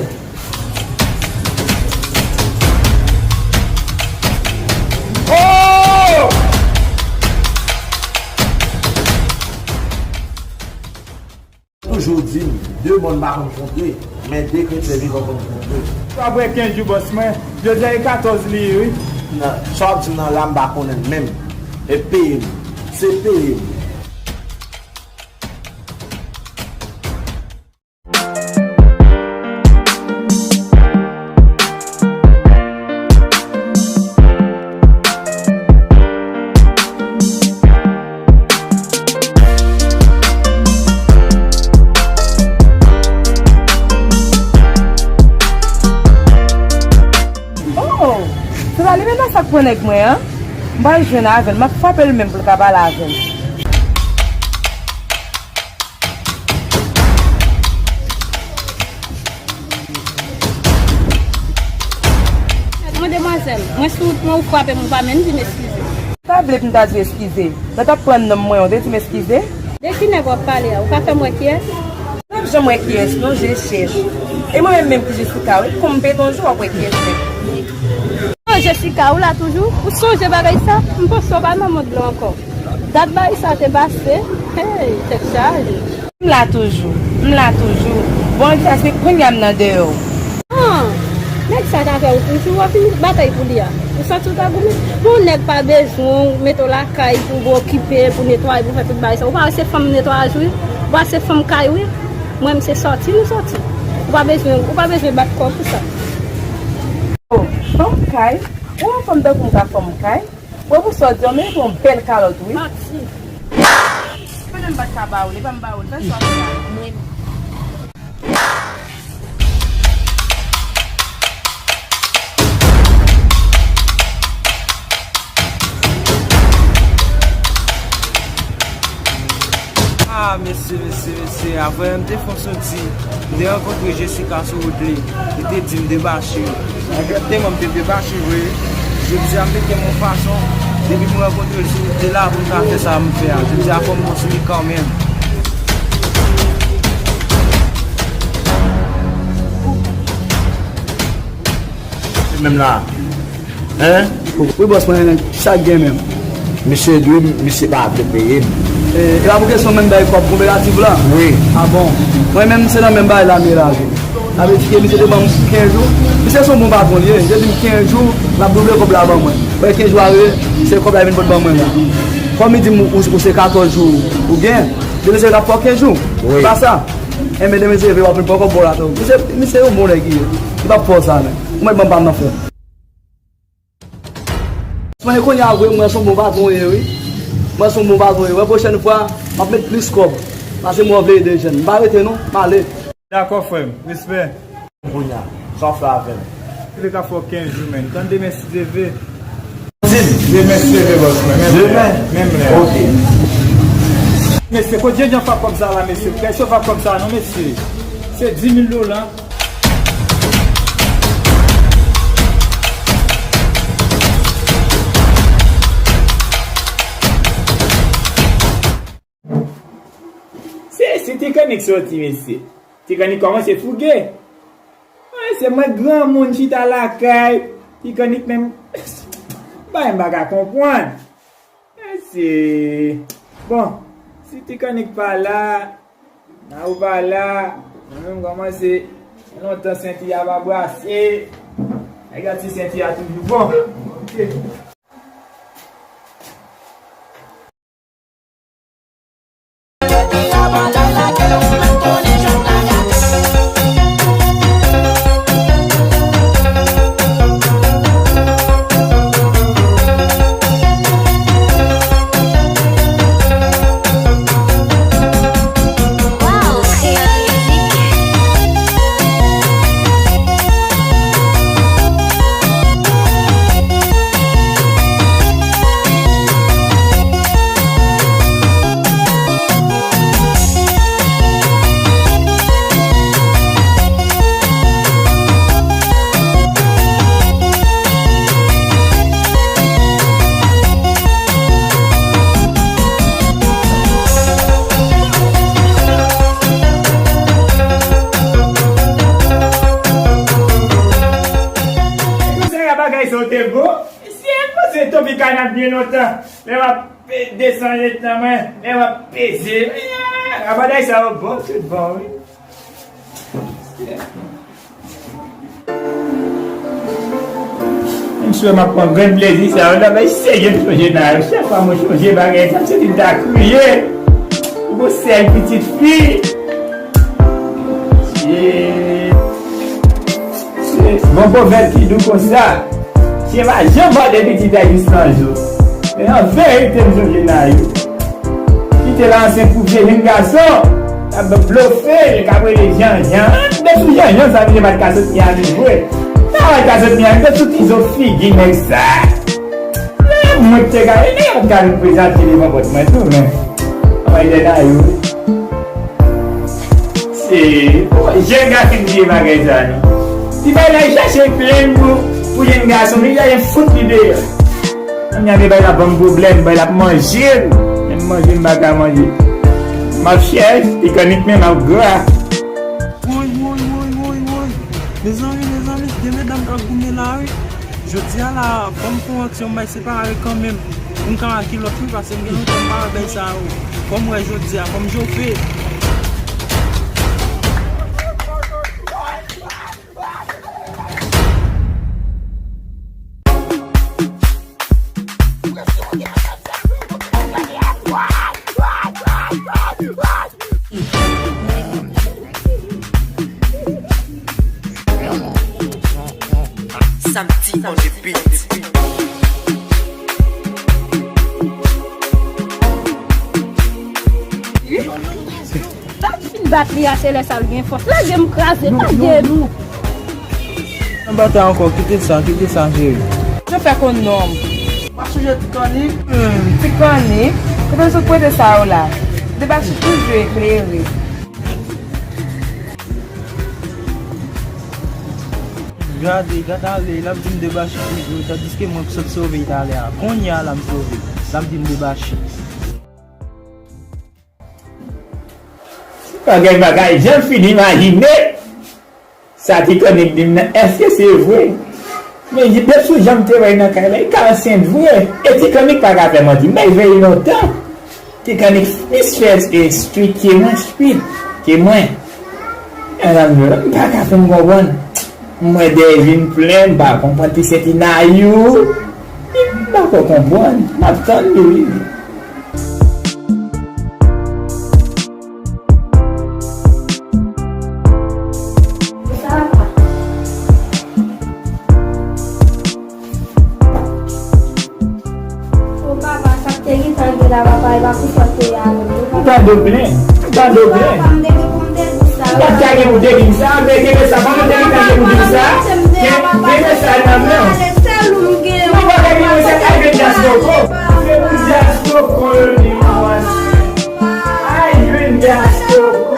Oh! Toujou di m, de mòn pa konn kontre, men de kretyen vivan konn kontre. Apre kenz jou, bòs mwen, jodi a e katòz li ye, wi. Nan, sa w ap di m nan la, m pa konnen l menm. E peye m. Se peye m. Oh! Se pa li menm nan sa k pran nèg mwen an? M pral jwenn avè l, m ap frape l menm pou l ka pale avè m. Mwen demwazèl, mwen sou wout mwen ou frape m ou pa menm di m eskize. Ou ta vle pou m ta di w eskize? Lè w t ap pran nonm mwen an, ou te di m eskize? De ki nèg w ap pale a? Ou ka fè m wè kiyès? Ou p ap janm wè kiyès non, Jessica. E mwen menm menm ki Jessica, wi. Kòm m pete yon jou, w ap wè kiyès menm. Oh, Jessica, ou la toujou? Ou sonje bagay sa? M panse w pa nan mond lan ankò. Dat bagay sa te pase. Hey, tèt chaje. M la toujou. M la toujou. Bon, sa se kounye a m nan deyò. Ah, nèg sa ta fè ou toujou, w ap vin batay pou li a. Ou santi w ta goumen? Bon, nèg pa bezwen w, mete w lakay pou w okipe, pou netwaye, pou fè tout bagay sa. Ou pa wè se fanm netwayaj wi? Ou pa wè se fanm kay wi? Mwen, m se sòti nou sòti. Ou pa bezwen, ou pa bezwen bat kò w pou sa. Oh, fanm kay? Ou yon fanm tankou m ka fanm kay? Mwen pou sa w di an, men yon bèl kalòt wi. Manti. Pandan m pa t ka ba w li, ban m ba w li, fè sa w fè a. Mwen. Ah, mesye, mesye, mesye, avè m te fè yon soti, m te rankontre Jessica sou wout li, li te di m debache. Egzakteman, m te debache vre. Jodi a, m mete m yon fason, depi m rankontre l sou wout li la, pou m ka fè sa m fè a. Jodi a, fò m bon sou li kanmenm. Menm la. Hein? Wi, bòs mwen, sa k gen menm? Misye dwe m, misye pa vle peye m. E, e pa pou kesyon menm bay kòb kooperativ la? Wi. Ah bon? Mwen menm, se nan menm bay la m ye la, wi. Sa vle di ke misye te ban m kenz jou. Misye se yon bon patwon li ye. Misye di m kenz jou, l ap double kòb la ban mwen. Mwen kenz jou a rive, se kòb la vin pot ban mwen la. Kòm li di m ou, ou se katòz jou ou gen, demen se t ap fè w kenz jou. Wi. Se pa sa? Enben, demen se vre, w ap vin pran kòb ba w la tou. Misye, misye yon bon nèg li ye. Li p ap fè w sa, men. Ou mèt ban m pa m nan frè. Mwen kounye a vre, mwen se yon bon patwon ye, wi. Mwen se yon bon patwon ye. Wè, pwochèn fwa, m ap met plis kòb. Paske mwen vle ede jèn. M pa rete non, m ale. Dakò, frè m. Respè. Kounye a, sa w fè avè m? Li ka fè w kenz jou, menm. Tann demen si Dye vle. Di m. Demen si Dye vle, bòs mwen. Menm lè. Demen? Menm lè. Ok. Mesye, kote Jean Jean fè kòb sa la, mesye? Kèsyon fè kòb sa non, mesye. Se di mil dola. Se isi Tikanik soti, mesye. Tikanik kòmanse fouge. Mwen, se mwen granmoun chita lakay. Tikanik menm, bagay m pa ka konprann. Mesye. Bon, si Tikanik pa la, Naou pa la, mwen menm kòmanse Lontan senti a pa brase. Nèg la ti senti a toujou bon. Ok. Konsa bagay sa te bon. Mesye, poze Topicana byen lontan. Lè w ap pe-, desann ret nan mwen, lè w ap peze. Rapaday sa yo bon, tout bon, wi. M swè m ap pran grenn plezi sa yo, nan bay serye m sonje nan yo. Chak fwa mwen sonje bagay sa, m santi m ta kriye. Pou yon sèl pitit fi. Shit. Bon pwovèb ki di w konsa, Dye pa janm mande pitit a jis nan jou. Men an verite, m sonje nan yo. Kite la ansent pou vye jenn gason. L ap blofe, l ka rele Janjan. Depi sou Janjan, sa vle pa t ka sot Miami vre. Sa pa t ka sot Miami, depi sou ti zo figi nèg sa. Mwen te ka, e nèg ap ka vin prezante devan pòt mwen tou, men. Anmwey, de nan yo, wi. Se, o, jèn gason ki vye bagay sa, non. Ti bay la chache plenn pou, pou jèn gason, li la fout li deyò. Kounya, men bay la ban m pwoblèm, bay la ap manje m. Men m manje m pa ka manje. M ap chèch, ti kannik men m ap gra. Woy, woy, woy, woy, woy. Mezanmi, mezanmi, gen medam k ap goumen la, wi. Jodi a la, fò m pran ti yon bay separe kanmenm. Pou m ka wè kilòt wi, paske m gen lontan m pa wè bèl sa yo. Fò m wè jodi a, fò m jofe. Samedi on the beat. Sa k fin bat li a, se lè sa l gen fòs. Lage m kraze, lage m. Nan batay ankò, kite sa, kite sa, cheri. Yo fè konn nonm. Pa sonje ti kannik. Hmm, ti kannik. Kote sot prete sa yo la? Debachi toujou eklere. Gade, gade ale, l ap di m debachi toujou, tandiske mwen k sot sove talè a. Kounye a la m sove, l ap di m debachi. Bagay, bagay, jan m fin imajine sa ti kannik di m nan, èske se vre? Men depi sou jan m te wè l nan kay la, li ka ansent vre. E ti kannik pa ka fè manti, men l veye lontan. Ti kannik plis fè, e, street ke mwen, street ke mwen. Medam yo, m pa ka fè m konprann. M wè dèyè vin plen, m pa konprann ti senti nan yo. M pa ko konprann. M ap tann li, wi. O papa, sa k te gentan gen la, papa, e pa pou sa w te ale. Ou tande w byen, ou tande w byen. Papa, m te gen pou m te di sa. Ou pa t ka gen pou te di m sa, men gen sa, pa mwen te gentan gen pou di m sa. Gen, gen sa nan men w. Ou pa ka gen pou sa, ay, gen Dyas Koko. Se pou Dyas Koko yo di mwen. Ay, jwenn Dyas Koko.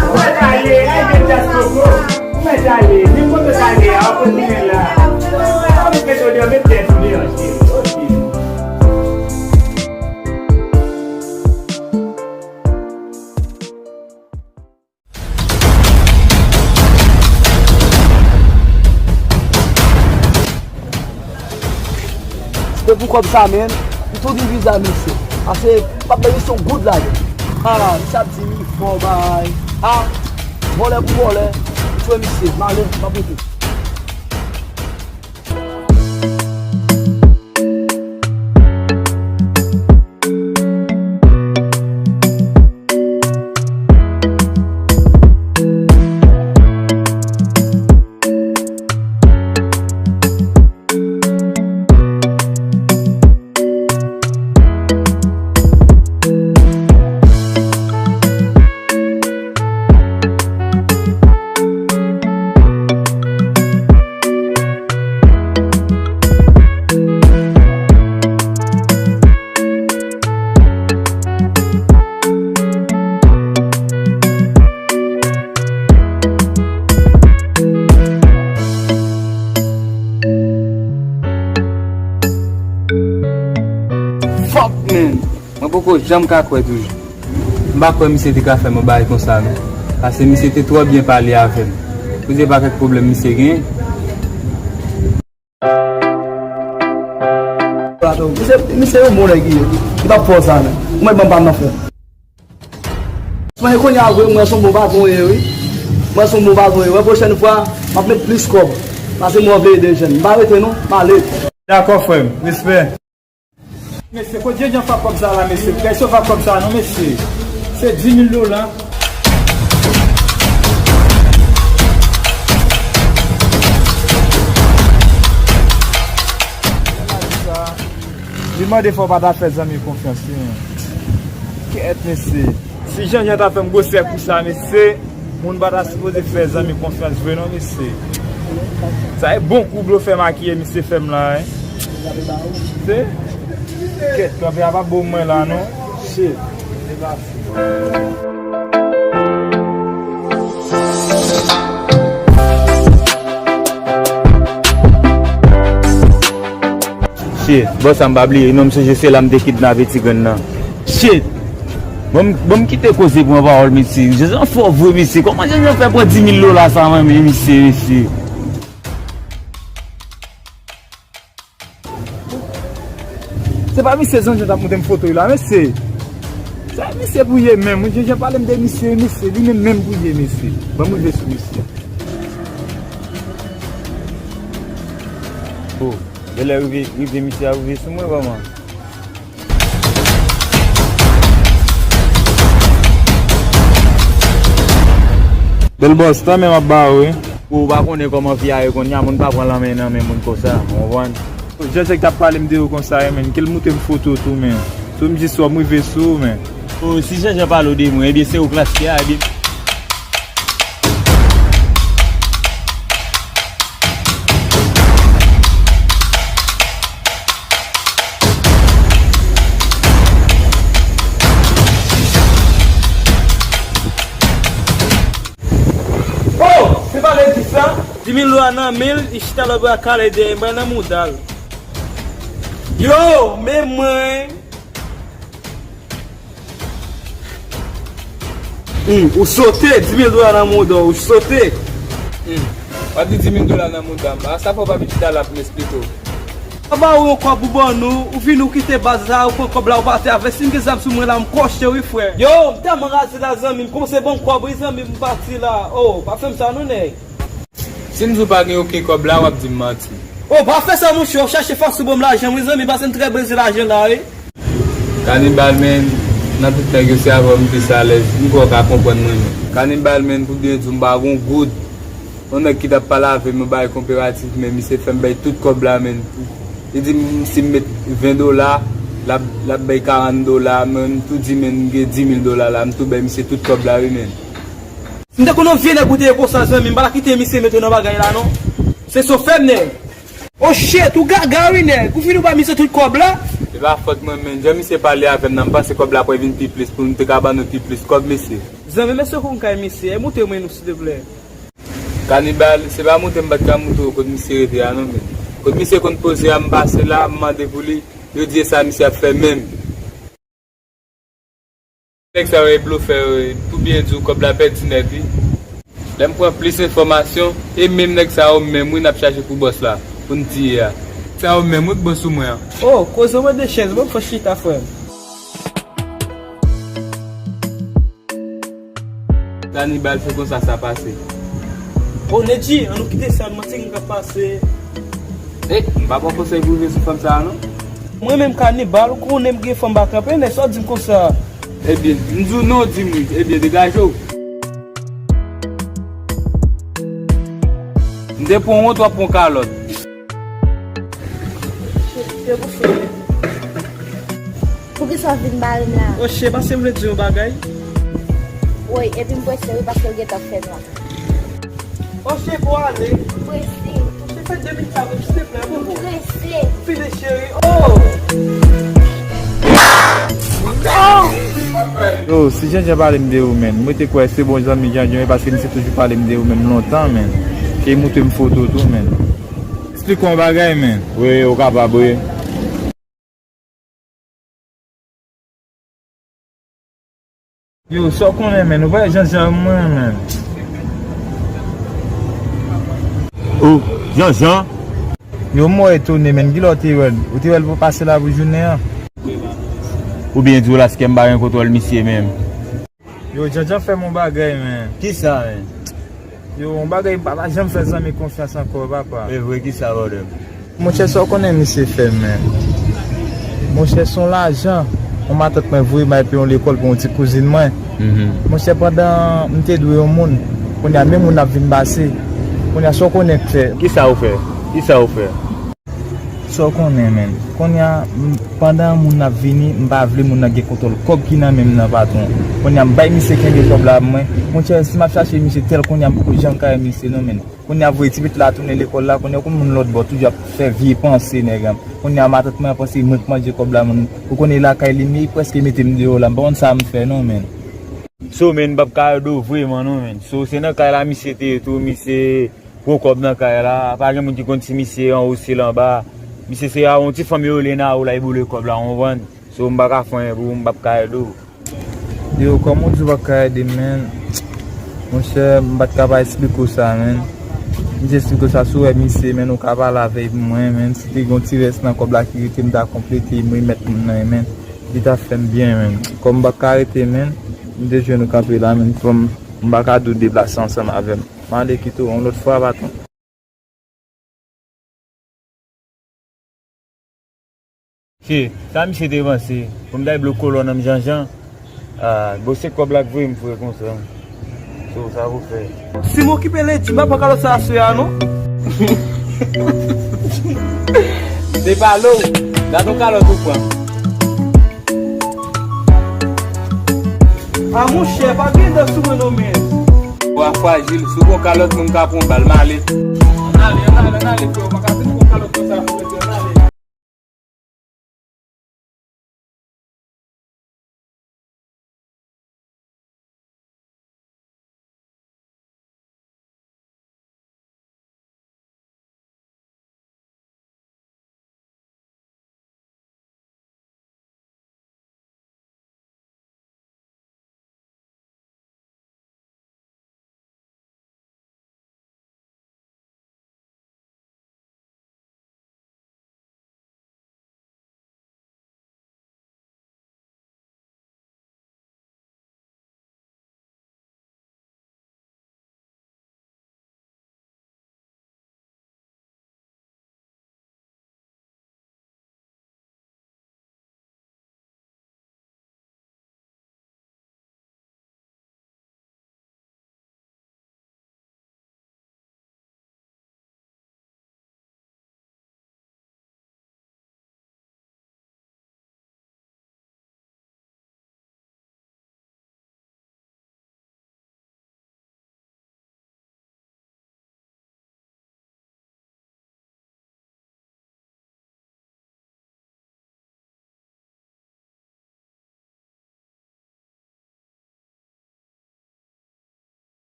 Ou mèt ale, ay, jwenn Dyas Koko. Ou mèt ale, nenpòt kote ale a, w ap konn li la. Ou mèt mete w deyò, met tèt ou deyò, cheri. Ok. Se pou kòb sa, menn. M tou di viza misye. Pase m p ap bay misye yon goud lajan. Ah, misye ap di mi fò bay. Ah, vòlè pou vòlè. Wè misye, m ale, m ap rete. Fuck, man! Mwen poko janm ka kwè toujou. M pa kwè misye te ka fè m yon bagay konsa, non. Paske misye te twò byen pale avè m. Ou se pa kèk pwoblèm misye genyen? Misye, misye yon bon nèg li ye. Li p ap fè w sa, non. Ou mèt ban m pa m nan, frè. Mwen kounye a vre, mwen se yon bon patwon ye, wi. Mwen se yon bon patwon ye. Wè, pwochèn fwa, m ap met plis kòb. Paske mwen vle ede jèn. M pa rete, non. M ale. Dakò, frè m. Respè. Mesye, kot Djendjan fè ak kòb sa la, mesye? Kèk sòf ak kòb sa, non, mesye. Se dis mil dola. Li mande fò w pa ta fè zanmi konfyans, wi, men. Kèt, mesye. Si Djendjan ta fè m gwosè kou sa, mesye, moun pa ta sipoze fè zanmi konfyans vre non, mesye. Sa e bon kou blofè makiye misye fè m la, wi. Se? Kèt, kanpe a pa bon mwen la, non. Shit. Shit, bò sa m pa bliye, non, m sonje se la m te kidnape ti grenn nan. Shit! Bon, m- bon, m kite koze pran pawòl, mesye. Jezi an fò vre, mesye. Kòman Jezi an fè pran dis mil dola sa, mwen, men, mesye, mesye? Se pa misye Zanjan t ap montre m foto yo la, mesye. Se misye pou ye menm. Wi, Zanjan pale m de misye, mesye. Li menm menm pou ye, mesye. Ban m rive sou misye. Oh, genlè rive, rive misye a rive sou mwen, kòman? Bèl bòs, tanmen m ap ba ou, wi. Ou pa konnen kòman vi a ye kounye a, moun pa pran lanmen nan men moun konsa, ou konprann? Jan Jèk t ap pale m de ou konsa, wi, men, ke l montre m foto tou, men. Tou m jis wè m rive sou ou, men. O, si Jan Jan pale w de mwen, ebyen se ou k laske a, ebyen. Oh! Se pa lè di sa? Dis mil dola nan men l, li chita lòt bra kale dèyè m, bay nan mouda l. Yo, men mwen. Hmm, ou sote, dis mil dola nan mouda w, ou sote. Hmm, w ap di dis mil dola nan mouda m. A sa fò w pa vin chita la pou m esplike w. Papa ou yon kòb ou ban nou, ou vin ou kite baz la, ou pran kòb la, ou pati avè. Si m gen zam sou mwen la, m kòche wi, frè. Yo, m tèlman raze la, zanmi m, kòmanse ban m kòb wi, zanmi m, m pati la. Oh, pa fè m sa non, nèg. Si m di w pa gen okenn kòb la, w ap di m manti. Oh, pa fè sa, monchè, w ap chache fason ban m lajan wi, zanmi, paske m trè bezwen lajan la wi. Kanibal, men, nan tout nèg yo, se avè w m plis alèz. M kwè w ka konprann mwen, men. Kanibal, men, pou byen di w, m pa gon goud. Yon nèg ki t ap pale avè m, yo bay konperatif, men misye fè m bay tout kòb la, men. Li di m si m met ven dola, l ap, l ap bay karant dola, men m tou di, men, m gen dis mil dola la, m tou bay misye tout kòb la, wi, men. M te konn yon vye nèg ou te ye konsa, zanmi m, m pa ta kite misye mete w nan bagay la, non. Se sofè m, nèg. Oh shit, ou gaga wi nèg, ou fin ou ba misye tout kòb la? Se pa fòt mwen, men jan misye pale avè m nan, m panse kòb la pral vin pi plis pou m te ka ban nou pi plis kòb, mesye. Zanmi m, èske w konn kay misye? Montre mwen nou, silteplè. Kanibal, se pa montre m pa t ka montre w kot misye rete a non, men. Kot misye konn poze a, m pase la, m mande pou li, yo di e sa misye ap fè menm. Nèg sa yo e blofè yo ye, pou byen di w, kòb la pèdi nèt wi. Lè m pran plis enfòmasyon, e menm nèg sa yo menm wi n ap chache pou bòs la, pou n tiye a. Sa yo menm wi k bon sou mwen an. Oh, koze w mande chèz, ban m fè chita, frè m. Kanibal, se konsa sa pase. O Nedji, an nou kite sa, m manti gen k ap pase. E, m pa pran konsèy pou rive sou fanm sa a, non. Mwen menm kanibal, ou konnen m gen fanm pa kanpe, nèg sa w di m konsa. Ebyen, m di w non, w di m wi. Ebyen, degaje w. M te pran wont, w ap pran kalòt. Yo pou fè. Poukisa w vin bare m la? Oche, paske m vle di yon bagay. Woy, epi m prese wi, paske l gentan fè nwa. Oche, pou ale. M prese. Oche, fè de minit avè m, silteplè, bonbon. M prese. Fini, cheri. Oh! Yo, si Janjan pale m de ou, menn, mwen te kwè se bon zanmi Janjan, paske misye toujou pale m de ou menm lontan, menn. Ke li montre m foto tou, menn. Eksplike yon bagay, menn. Wi, ou kapab, wi. Yo, sa w konnen, menn, ou pa Janjan mwen, menn. Ou, Janjan? Yo, mwen etone, menn, kilè w te wè l? Ou te wè l pou pase la pou jounen an? Oubyen di w la, se ke m pa gen kontwòl misye menm. Yo, Janjan fè m yon bagay, men. Kisa, men? Yo, yon bagay m pa ta janm fè zanmi konfyans ankò, papa. E vre, kisa, brother? Monchè, sa w konnen misye fè, men? Monchè, se yon lajan yon matant mwen voye bay pou yon lekòl pou yon ti kouzin mwen. Mhm. Monchè, pandan m te dwe yon moun, kounye a, menm moun ap vin pase. Kounye a, sa w konnen k fè? Kisa ou fè? Kisa ou fè? Sa w konnen, menn. Kounye a, m, pandan moun nan ap vini, m pa vle moun nan gen kontwòl kòb ki nan men m nan, patwon. Kounye a, m bay misye kenbe kòb la pou mwen. Monchè, si m ap chache misye tèl kounye a, m poko janm ka wè misye non, menn. Kounye a, voye ti pitit la tounen lekòl la, kounye a, ou konn moun lòt bò toujou ap fè vye panse, nèg an. Kounye a, matant mwen ap panse mwen k manje kòb la, menn. Ou konnen lakay li, men li prèske mete m deyò la, m pa konn sa m fè non, menn. So, menn, m p ap ka ede w vreman non, menn. So, se nan kay la misye te ye tou, misye pran kòb nan kay la, pa gen moun ki konn si misye anwo, si l anba. Misye se a yon ti fanm yo rele Nao la, li boule kòb la, w konprann? So, m pa ka fè anyen pou ou, m p ap ka ede w. Yo, kòm ou di w p ap ka ede m, menn, monchè, m pa t ka pa eksplike w sa, menn. M te eksplike w sa, si w wè misye, menn, ou ka pale avè l pou mwen, menn. Si te gen yon ti rès nan kòb la ki rete, m ta konplete, m remèt moun nan, menn. Li ta fè m byen, menn. Kòm m pa t ka rete, menn, m te jwenn ou kanpe la, menn. Fò m, m pa ka di w deplase ansanm avè m. M ale kite w yon lòt fwa, patwon. Che, sa misye te panse? Pou m ta bloke kolòn nan m Janjan? Ah, bon, se kòb la k voye m fre konsa. So, sa pou fè. Si m okipe Lady, m pa pran kalòt sa aswè a, non. M te pale w, gad yon kalòt ou pran. A monchè, pa gen dan sou mwen non, men. Bwa frajil, si w gon kalòt, moun ka pran bal, m ale. Ann ale, ann ale, ann ale, frè, w pa ka vin pran kalòt konsa, frè, ann ale.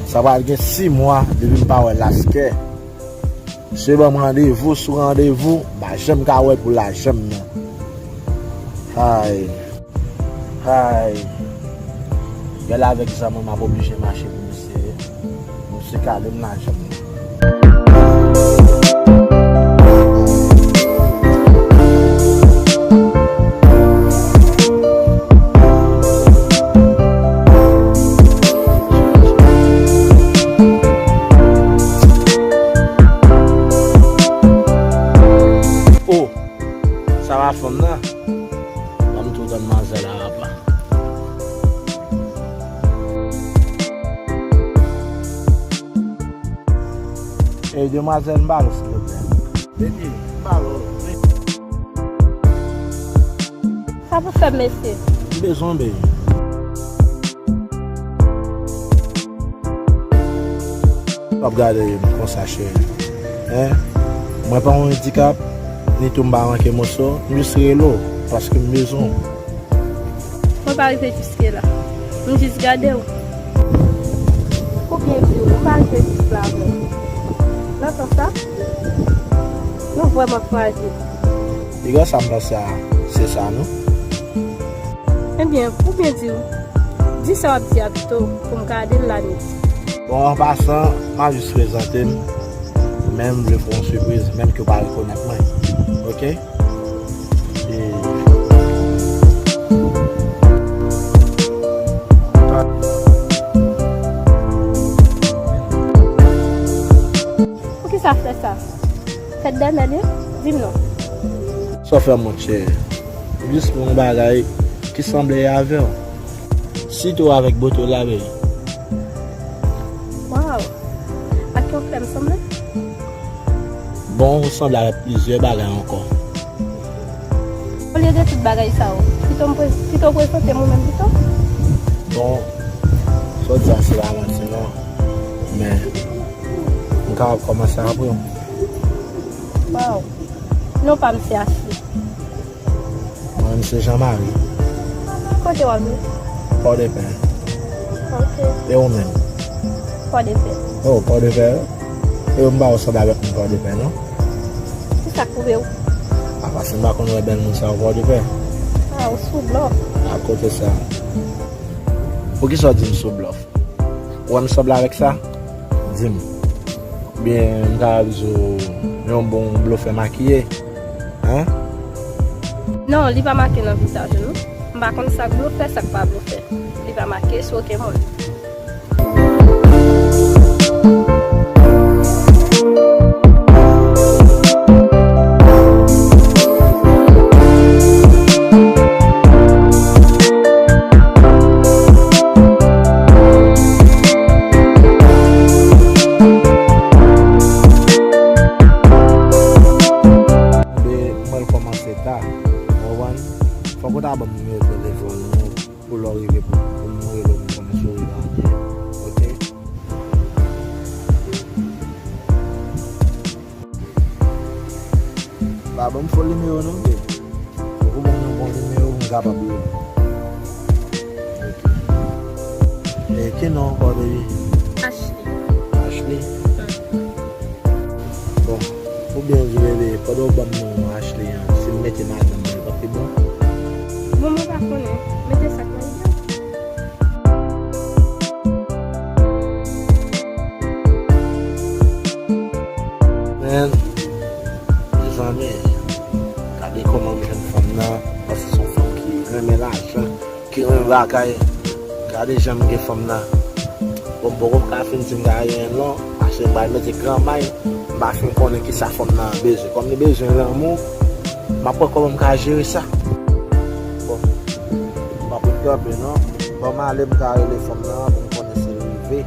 Sa pral gen sis mwa depi m pa wè Laskè. Misye ban m randevou sou randevou, m pa janm ka wè l pou lajan m nan. Ay. Ay. Gèl avèk zam mwen, m ap oblije mache pou misye. Misye kale m lajan m nan. Oh, sa pa fanm nan? Ban m tou demwazèl a apa. Ey, demwazèl, m ba l, silvouplè. Baby, m ba l. Sa pou fè, mesye? M bezwen w, baby. W ap gade m konsa, cheri. Hein? Mwen pa yon andikap, ni tou m pa manke moso, m jis rele w, paske m bezwen w. Mwen pa rive jiske la. M jis gade w. Ou byen di w, ou pa rive jis la vre. Nan sans sa, nou vrèman frajil. Piga sa m panse a, se sa, non? Ebyen, ou byen di w. Di sa w ap di a pito, pou m gade l la nèt. Bon, an pasan, m ap jis prezante m. Men m vle fè w yon sipriz, menm ke w pa rekonèt mwen. Oke? E Poukisa fè sa? Fèt dèyè m, di m non. Sa w fè, monchè? Jis pou yon bagay ki sanble avè w. Sitou avèk bote w la, baby. Waw! Ak yon flè m sanble? Bon, ou sanble avèk plizyè bagay ankò. Olye de tout bagay sa yo, pito m pre-, pito w prezante m ou menm pito? Bon, sa w di a se pa manti non, men m kapab kòmanse apre w. Waw, non pa m se Ashley. Mwen menm se Jean Marie. Kote w ap viv? Pòdepè. Ok. E ou menm? Pòdepè. Oh, Pòdepè? E ou m pa wè w sanble avèk moun Pòdepè non. Kisa k pwouve w? A, paske m pa konn wè bèl moun sa yo Pòdepè. A, ou sou blòf. A kote sa? Poukisa w di m sou blòf? Ou wè m sanble avèk sa? Di m. Oubyen m kapab di w yon bon blofè makiye? Hein? Non, li pa make nan vizaj ou non. M pa konn sa k blofè, sa k pa blofè. Li pa make sou okenn moun. Mwen kòmanse ta, w konprann? Fòk ou ta ban m nimewo telefòn ou pou lè w rive pou, pou m rele w pou m konnen si w rive an byen. Oke? Pa ban m fo nimewo non, baby. Fòk ou ban m yon bon nimewo pou m kapab rele w. Oke. E ki non ankò, baby? Ashley. Ashley? Mm. Bon, ou byen di, bebe, pandan w ban m non Ashley an, si m mete madanm mwen, li p ap pi bon? Bon, mwen pa konnen. Mete sa k nan lide w. Men, mezanmi, gade kòman m jwenn fanm nan, paske se yon fanm ki renmen lajan. Ki renmen bagay. Gade jan m gen fanm nan. Bon, m poko ka fin di m ka genyen l non, paske m pral mete gran may, m pa fin konnen kisa fanm nan bezwen. Kòm li bezwen lanmou, m ap wè kòman m ka jere sa. Bon, m ap ret kanpe non. Ban m ale, m ka rele fanm nan pou m konnen si l rive.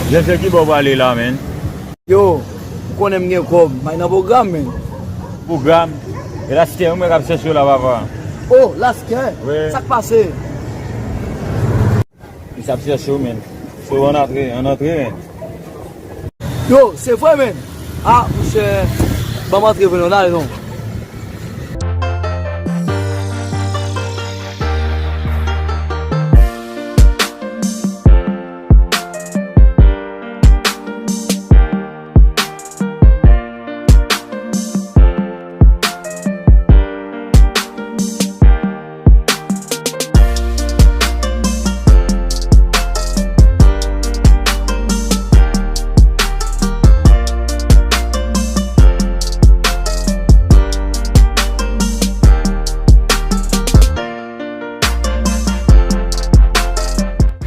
Jèn fi, ki bò w prale la, menn? Yo, ou konnen m gen kòb, m al nan pwogram, menn. Pwogram? E Laskè wi m wè k ap chèche w la, papa. Oh, Laskè? Wi. Sa k pase? Y ap chèche w, menn. So, ann antre, ann antre, menn. Yo, se vre, menn. Ah, monchè, ban m antre, vre, non, ale, non.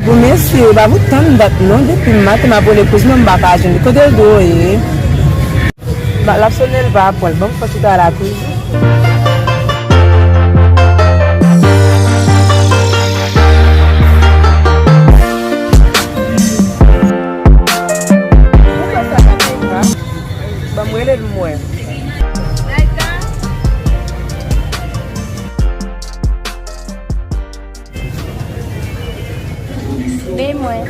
Bon, mesye, pa pou tann dat non, depi maten m ap rele kouzin m, m pa ka jwenn li. Kote l dwe ye? Ba, l ap sonnen, l pa pran l. Ban m fè ti travay la kouzin. Ban m rele l, m wè. Men mwen.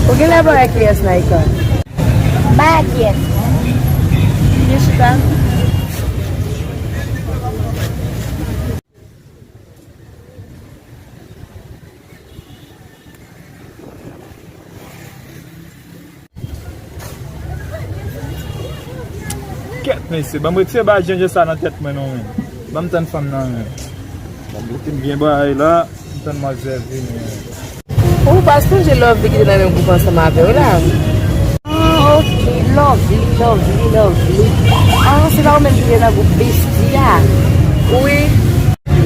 Ou genlè pa wè kiyès Naïka? M pa wè kiyès non. Vin chita. Kèt, mesye, ban m retire bagay djendje sa nan tèt mwen non, menn. Ban m tann fanm nan, menn. Ban m mete m byen bagay la, m tann manzè vini, menn. Ou pa sonje Lovely ki te nan menm gwoup ansanm avè w la? Ah, ok. Lovely, Lovely, Lovely. Ah, se pa ou menm ki te nan gwoup Bestie a? Wi.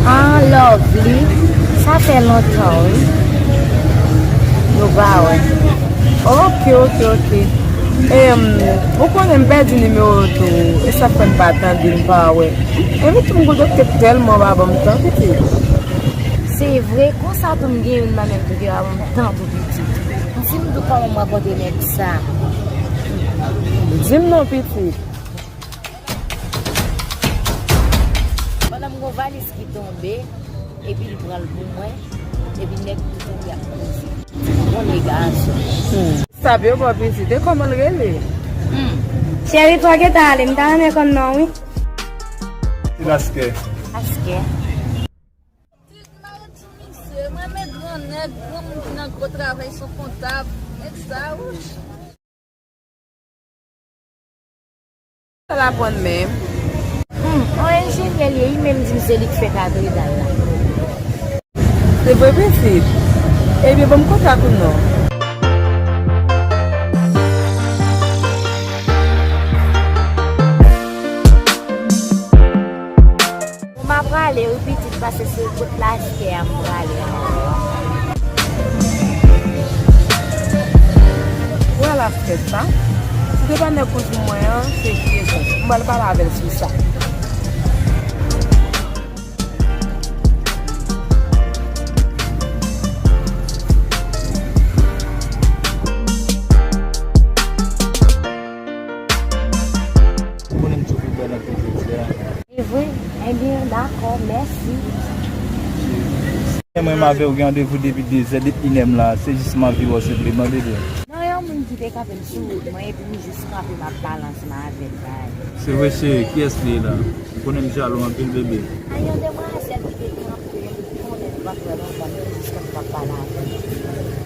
Ah, Lovely, sa fè lontan, wi. Nou pa wè. Ok, ok, ok. Em, ou konnen m pèdi nimewo w tou. E sa fè m pa tande, m pa wè. Epi tou m kontakte tèlman w pa ban m tan, pitit. Se vre, konsa tou m gen youn nan menm tou ki pa ban m tan tou, pitit. Di m tou kòman m rankontre nèg sa. Di m non, pitit. Pandan m gon valiz ki tonbe, epi l pran l pou mwen, epi nèg tou tonbe ap koze. Bon nèg gason. Hmm. Sa byen bon pitit, e kòman l rele? Hmm. Cheri, twa gentan ale, m ta renmen konn non, wi. Ti Laskè. Laskè. Pitit, m pa ret sou misye, m renmen gran nèg, granmoun ki nan gwo travay, se yon kontab, nèg sa, wi. Sa l aprann menm? Hmm, on enjenyè li ye, li menm di m se li k fè katedral la. Se vre pitit? Ebyen, ban m kontak ou non. Bon, m ap prale wi pitit, paske se kot Laskè a m prale a. Ou wè Laskè sa? Si se pa nèg kouzin mwen an, se kiyès? M pral pale avè l sou sa. Ou konnen m toujou bèl anpil jodi a. E vre? Ebyen, dakò, mèsi. Mwen, m avè w gen randevou depi dezè, depi inè m la, se jis m anvi wè w senpleman, bebe. Non, yon moun ki te kanpe m sou wout mwen, epi m jis kanpe, m ap pale ansanm avè l, bay. Se vre, cheri, kiyès li ye la? Ou konnen m jalou anpil, bebe. A, yon demwazèl ki te kanpe, m konnen nou pa t wè lontan, m te jis kanpe, m ap pale avè l.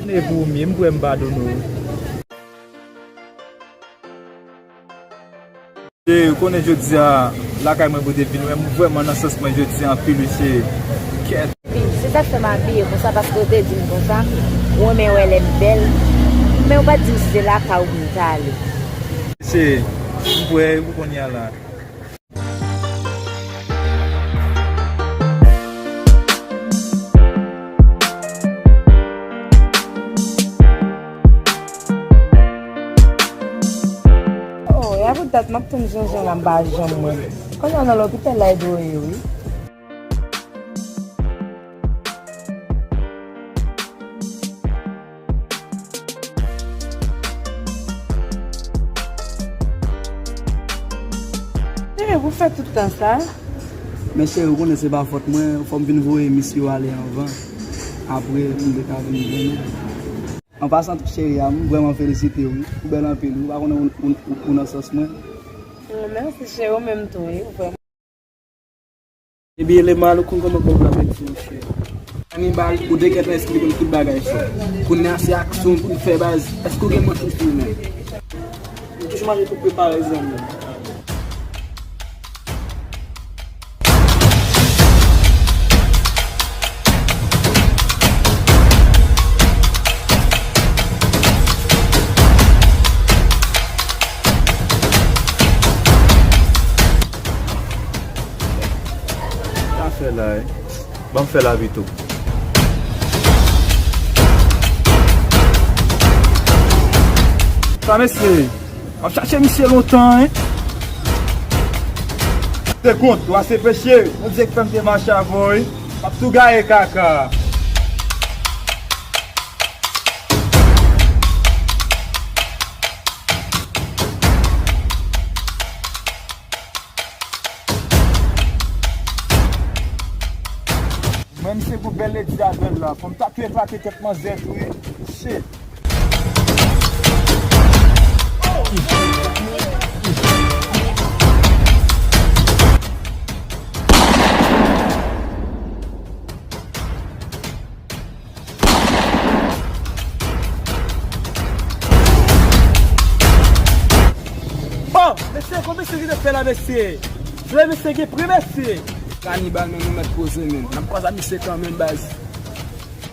Randevou m ye, m kwè m padone w. Che, ou konnen jodi a, lakay mwen pou te vin wè m vrèman nan sans mwen jodi a anpil wi, che. Kèt. Wi, se sa k fè m abiye konsa, paske w te di m konsa, ou renmen wè lè m bèl. Men ou pa t di m si se lakay ou pou m t ale. Che, m kwè ou kounye a la. Oh, y a pou dat m ap tann Jean Jean la, m pa janm wè l. Kounye a nan lopital la, e dwe ye, wi. Cheri, pou fè tout tan sa? Men cheri, ou konnen se pa fòt mwen, fò m vin voye misye yo ale anvan. Apre, m te ka vin jwenn ou. An pasan, cheri a, m vrèman felisite w, wi. Ou bèl anpil, wi. Ou pa konnen ou, ou, ou, ou nan sans mwen. Oh, mèsi, cheri, ou menm tou, wi. Ou vrèman. Epi, Eleman, ou konn kòman kòb la fè di, monchè. Anibal, ou te gentan esplike m tout bagay, frè. Kounye a, se aksyon pou n fè, baz. Èske w gen manje sou ou menm? M toujou manje tou prepare, zanmi. Sa fè la, eh? Ban m fè la pito. Sa, mesye, m ap chache misye lontan, en. Te kont, lwa se peche. Bondye k fè m te mache avè w, wi. M ap tou gaye kaka. Mwen, misye gwo bèl ledi avè l la. Fò m ta tou eklate tèt manzè tou, wi. Shit. Bon, mesye, kòman mesye vin fè la, mesye? Frè, mesye gen pri, mesye. Kanibal, men nou mèt poze, men. N ap kwaze ak misye kanmenm, baz.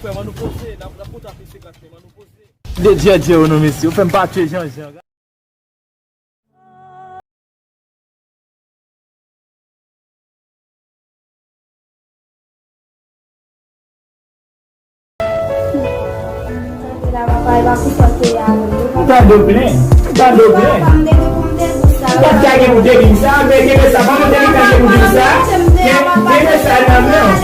Frè, ann nou poze, n ap, n ap kontre ak misye kanmenm, ann nou poze. De djèdjè yo non, mesye. Ou fè m pa tchwe Janjan. Ou tande w plen, ou tande w plen. Ou pa t ka gen pou te di m sa, men kenbe sa, pa mande li pa gen pou di m sa. Ken-, kenbe sa nan men w.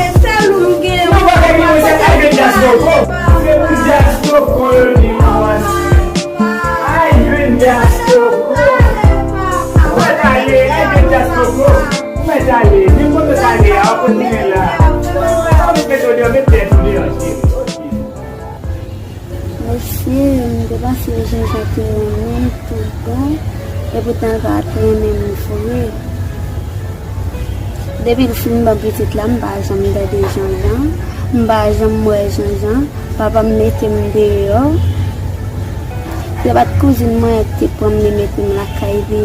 Ou pa ka gen pou sa, al jwenn Jazz Coco. Se pou Jazz Coco yo di nou ansi. Al jwenn Jazz Coco. Ou mèt ale, al jwenn Jazz Coco. Ou mèt ale, nenpòt kote w ale a, w ap retounen la. Ou mèt retounen, ou met tèt ou deyò, cheri. Mesye, m te panse Janjan te renmen m tout bon, epoutan l pa t renmen m vre. Depi l fin ban pitit la, m pa janm tande Janjan, m pa janm wè Janjan, papa m mete m deyò. Se pa t kouzin mwen ki te pran m, li mete m lakay li.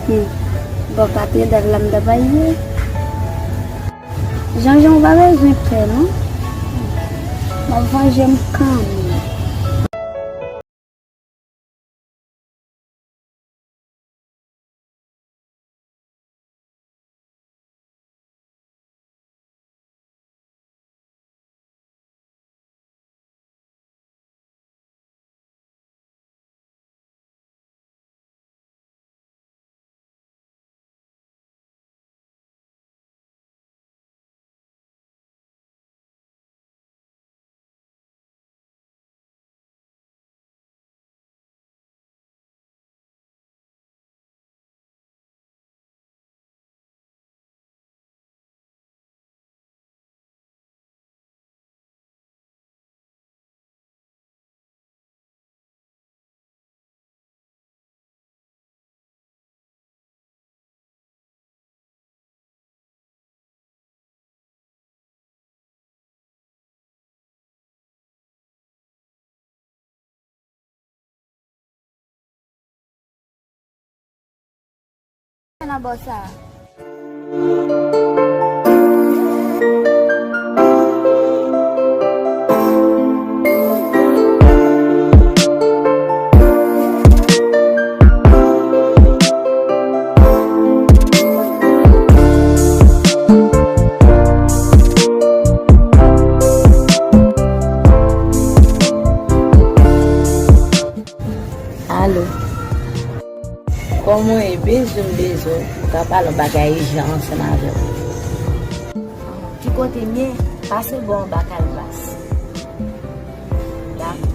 Hmm. Bò katedral la m ta pral ye. Janjan, ou pa bezwen pè non. M ap vanje m kanmenm. Nan bò sa. Alo. Kòman w ye? Bezwen, m bezwen pou m ka pale yon bagay ijan ansanm avè w. Ki kote m ye? Pase bò anba kalbas. Dakò.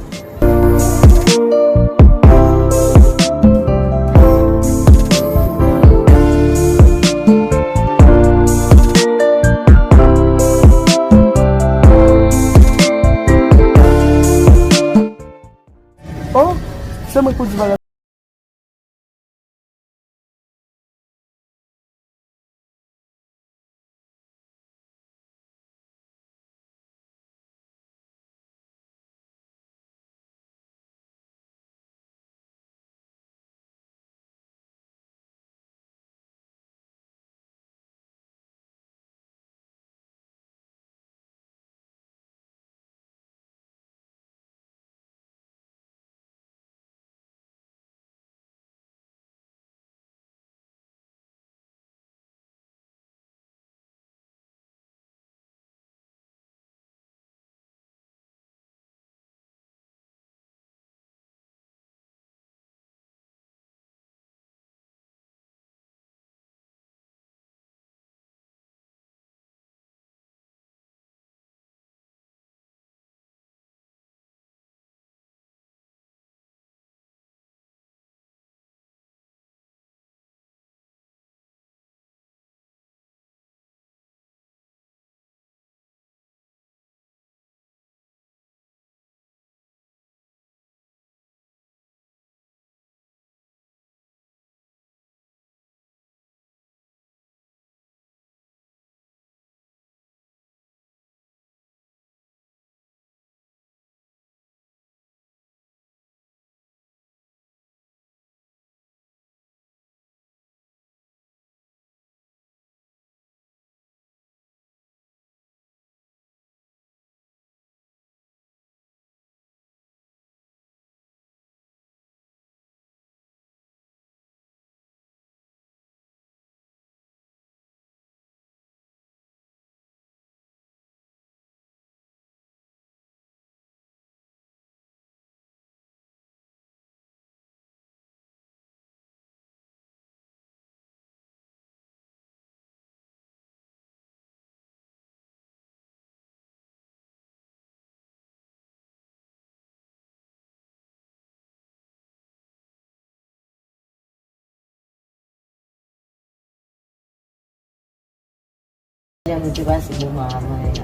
Jan nou te pase moman avan yè a.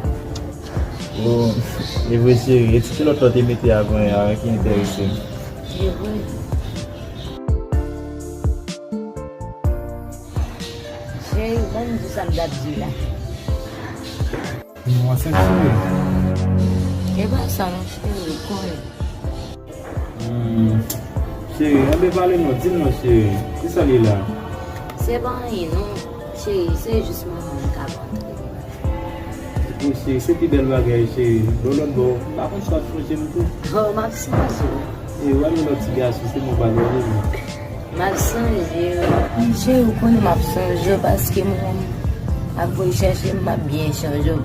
Oh, e vre cheri, e ti kilòt la w te mete avan yè a ki enterese m. E vre. Cheri, ban m di sa m t ap di la. Mwen sèt cheri. E pa sa non cheri, ou konnen. Hmm. Cheri, anben pale non, di m non cheri. Kisa li la? Se pa anyen non, cheri, se jis manman m k ap antre. Bon cheri, se pi bèl bagay cheri. Lò lòt bò, m pa konn si w ap sonje m tou. Oh, m ap sonje w. E w al yon lòt ti gason, se mwen w pale a li menm. M ap sonje w. Cheri, ou konnen m ap sonje w paske mwen menm ap voye chèche m, m ap byen chanje w.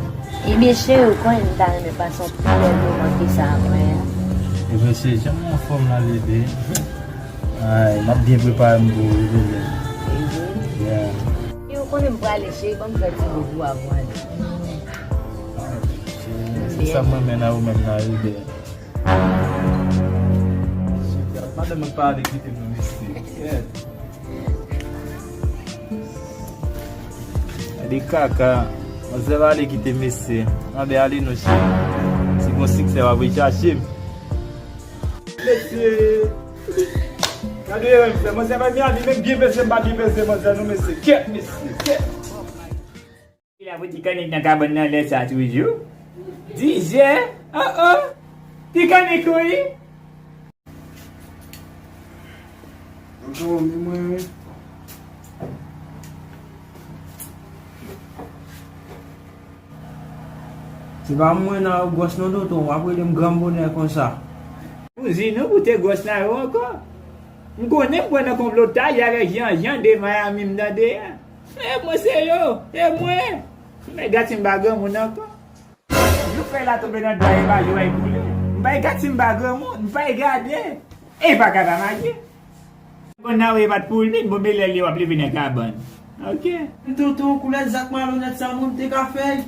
Ebyen cheri, ou konnen m ta renmen pase yon pi bèl moman ke sa avè w. Ebyen cheri, jan m anfòm la bebe. Ay, m ap byen prepare m pou ou bebe. Ebyen. Yeah. Cheri, ou konnen m prale cheri, ban m fè ti bo pou avwa li. Ah, cheri, se sa m renmen nan ou menm nan bebe. Madanm mwen pa ale kite mwen mesye. Kèt. Gade kaka. Manzè pa ale kite mesye. Anben ale non cheri. Si gon siksè w ap vin chache m. Mesye. Gade erè m fè. Manzè pa Miami menm byen peze m pa byen peze manzè non mesye. Kèt mesye. Kèt. Li la pou Ti Kannik nan kabann nan lè sa toujou. Dizè, oh oh. Ti Kannik wi. Tonton, men mwen wi. Se pa mwen nan gwòs non tonton, w ap rele m granm bonè konsa. Kouzin ou pou te gwòs nan yo ankò. M konnen m pran nan konplo tay avèk Jan Jan de Miami m tande a. E mwen se yo, e mwen. Men gati m pa granmoun ankò. Yo fè la tonbe nan dwa e pa yo ay koule. M pa gati m pa granmoun, m pa gade. E pa ka pa mache. Bon nan e pa t pou li, bon men lè li w ap leve nan kabann. Ok. Tonton, koulè zak malonèt sa mwen m te ka fè.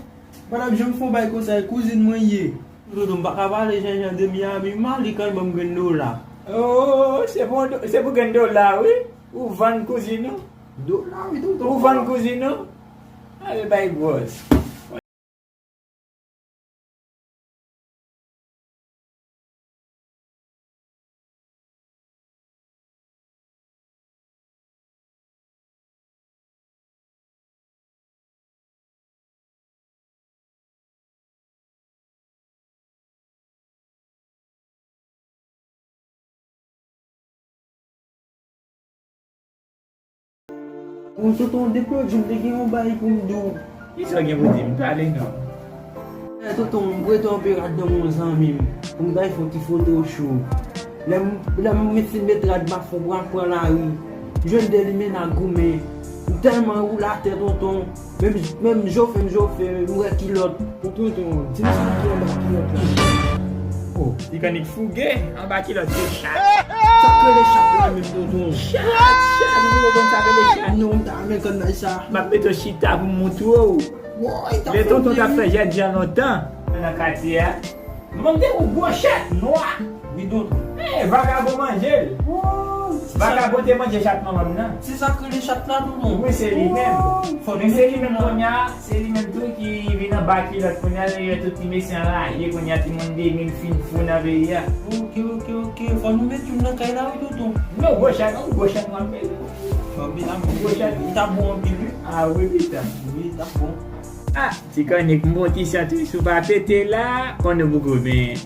Pa t ap janm fè yon bay konsa, e kouzin mwen ye. Tonton, m pa ka pale Jan Jan de Miami mal, li kay ban m grenn dola. Oh, se pou, se pou grenn dola wi. Ou vann kouzin ou? Dola wi tonton. Ou vann kouzin ou? Ale bay gwòs. Bon, tonton, depi lòt jou m te gen yon bagay pou m di w. Kisa w gen pou di m? Pale non. Eh, tonton, m prete yon pe rad nan men yon zanmi m pou m ta al fè yon ti foto cho. Lè m, lè m fin met rad m ap fè, m pran, pran lari, m jwenn de li mennen ak goumen. M tèlman woule atè, tonton. Menm, menm jofe m jofe, m wè kilòt. Tonton, di m sa ki anba kilòt la. Oh, Ti Kannik fouge, anba kilòt se chat. Sa k rele chat la menm, tonton? Chat, chat, ou konn sa k rele chat? Non, m ta renmen konn bagay sa. M ap mete w chita pou m montre w. Woy, lè tonton t ap fè jèt jan lontan nan katye a. Manman m te yon gwo chat nwa. Wi, tonton. Eh, vakabon manje l. Vakabon te manje chat manman m nan. Se sa k rele chat la, tonton? Wi, se li menm. Men se li menm kounye a, se li menm tou ki vin anba kilòt kounye a, lè tout ti mesye anraje kounye a, timoun de mil fin fou nan peyi a. Ok, ok, ok. Fò nou met youn nan kay la, wi, tonton. Non, gwo chat, non, gwo chat nwa m bezwen. Anpil, anpil. Gwo chat. Li t ap bon anpil, wi. Ah, wi, pita. Wi, li t ap bon. Ah, Ti Kannik, m bon ti santris ou pa pete la, konnen w poko benyen.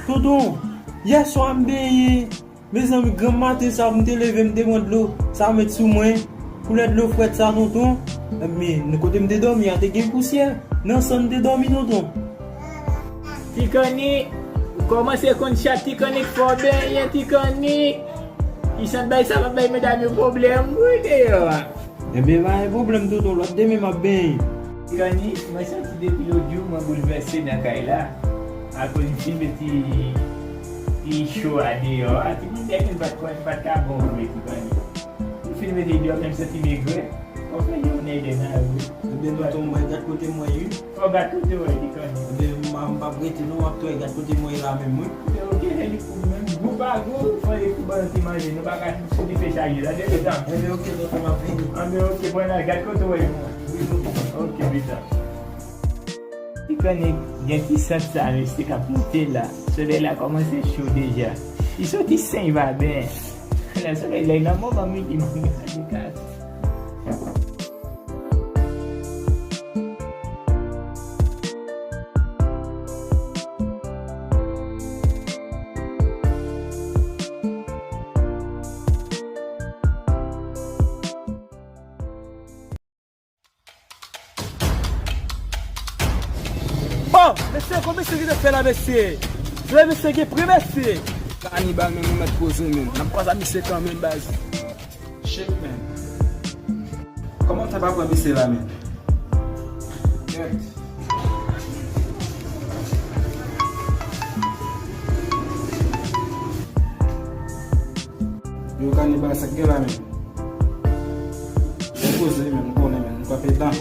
Tonton, yèswa m benyen. Mezanmi, granm maten sa pou m te leve, m te pran dlo, sa met sou mwen. Koulè dlo frèt sa, tonton. Men, nan kote m te dòmi a, te gen pousyè. Nan sann m te dòmi, tonton. Ti Kannik, ou kòmanse konn chat, Ti Kannik, fò w benyen, Ti Kannik. Ki sant bay sa p ap bay medam yo pwoblèm, wi, deyò a. Enben, pa gen pwoblèm, tonton, lòt demen m ap benyen. Ti Kannik, mwen santi depi lòt jou, mwen boulvèse nan kay la. Akoz m fin met ti, ti cho a deyò a. Timoun de mil pa t konn, pa t ka bon vre, Ti Kannik. M fin mete deyò, men m santi m egre. Fò fè jounen de nan wi. Ebyen, tonton, mwen gad kote mwen ye. Fò gad kote w ye, Ti Kannik. Ebyen, m, m p ap rete non, m ap touye gad kote mwen ye la menm, wi. Ebyen, ok, se li pou menm. Gou pa gou, fò li pou ban nou ti manje. Nou pa ka sou dife chak jou, tande, letan. Ebyen, ok, tonton, m ap vini. Ebyen, ok, bon, al gad kote w ye, mwen. Wi, tonton. Ok, pita. Li konnen gen ti sant sa mesye k ap monte la. Solèy la kòmanse cho deja. Li soti sen, li pa benyen. Lè solèy la nan moman midi, mwen gen sa ki ka. Oh, mesye, kòman mesye ki te fè la, mesye? Frè, mesye gen pri, mesye. Kanibal, men nou mèt koze, men. N ap kwaze misye kanmenm, baz. Shit, man. Kòman w fè pa pran misye la, men? Kèt. Yo, Kanibal, sa k gen la, men? Bon koze, men, m konnen, men, m kanpe dan.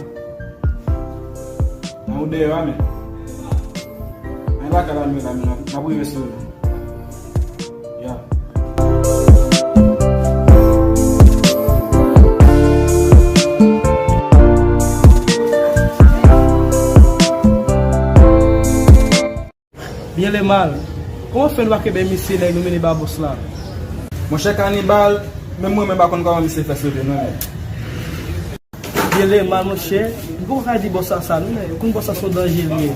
Nan ou deyò a, men. Ann lakay la, men, la, men, n ap rive sou ou, men. Ya. Byen le mal. Kòman fè nou pa kenbe misye nèg nou mennen ba bòs la? Monchè Kanibal, menm mwen menm pa konn kòman misye fè sove non, men. Byen le mal, monchè. Nou poko ka di bòs la sa non, men. Ou konn bòs la se yon danje li ye.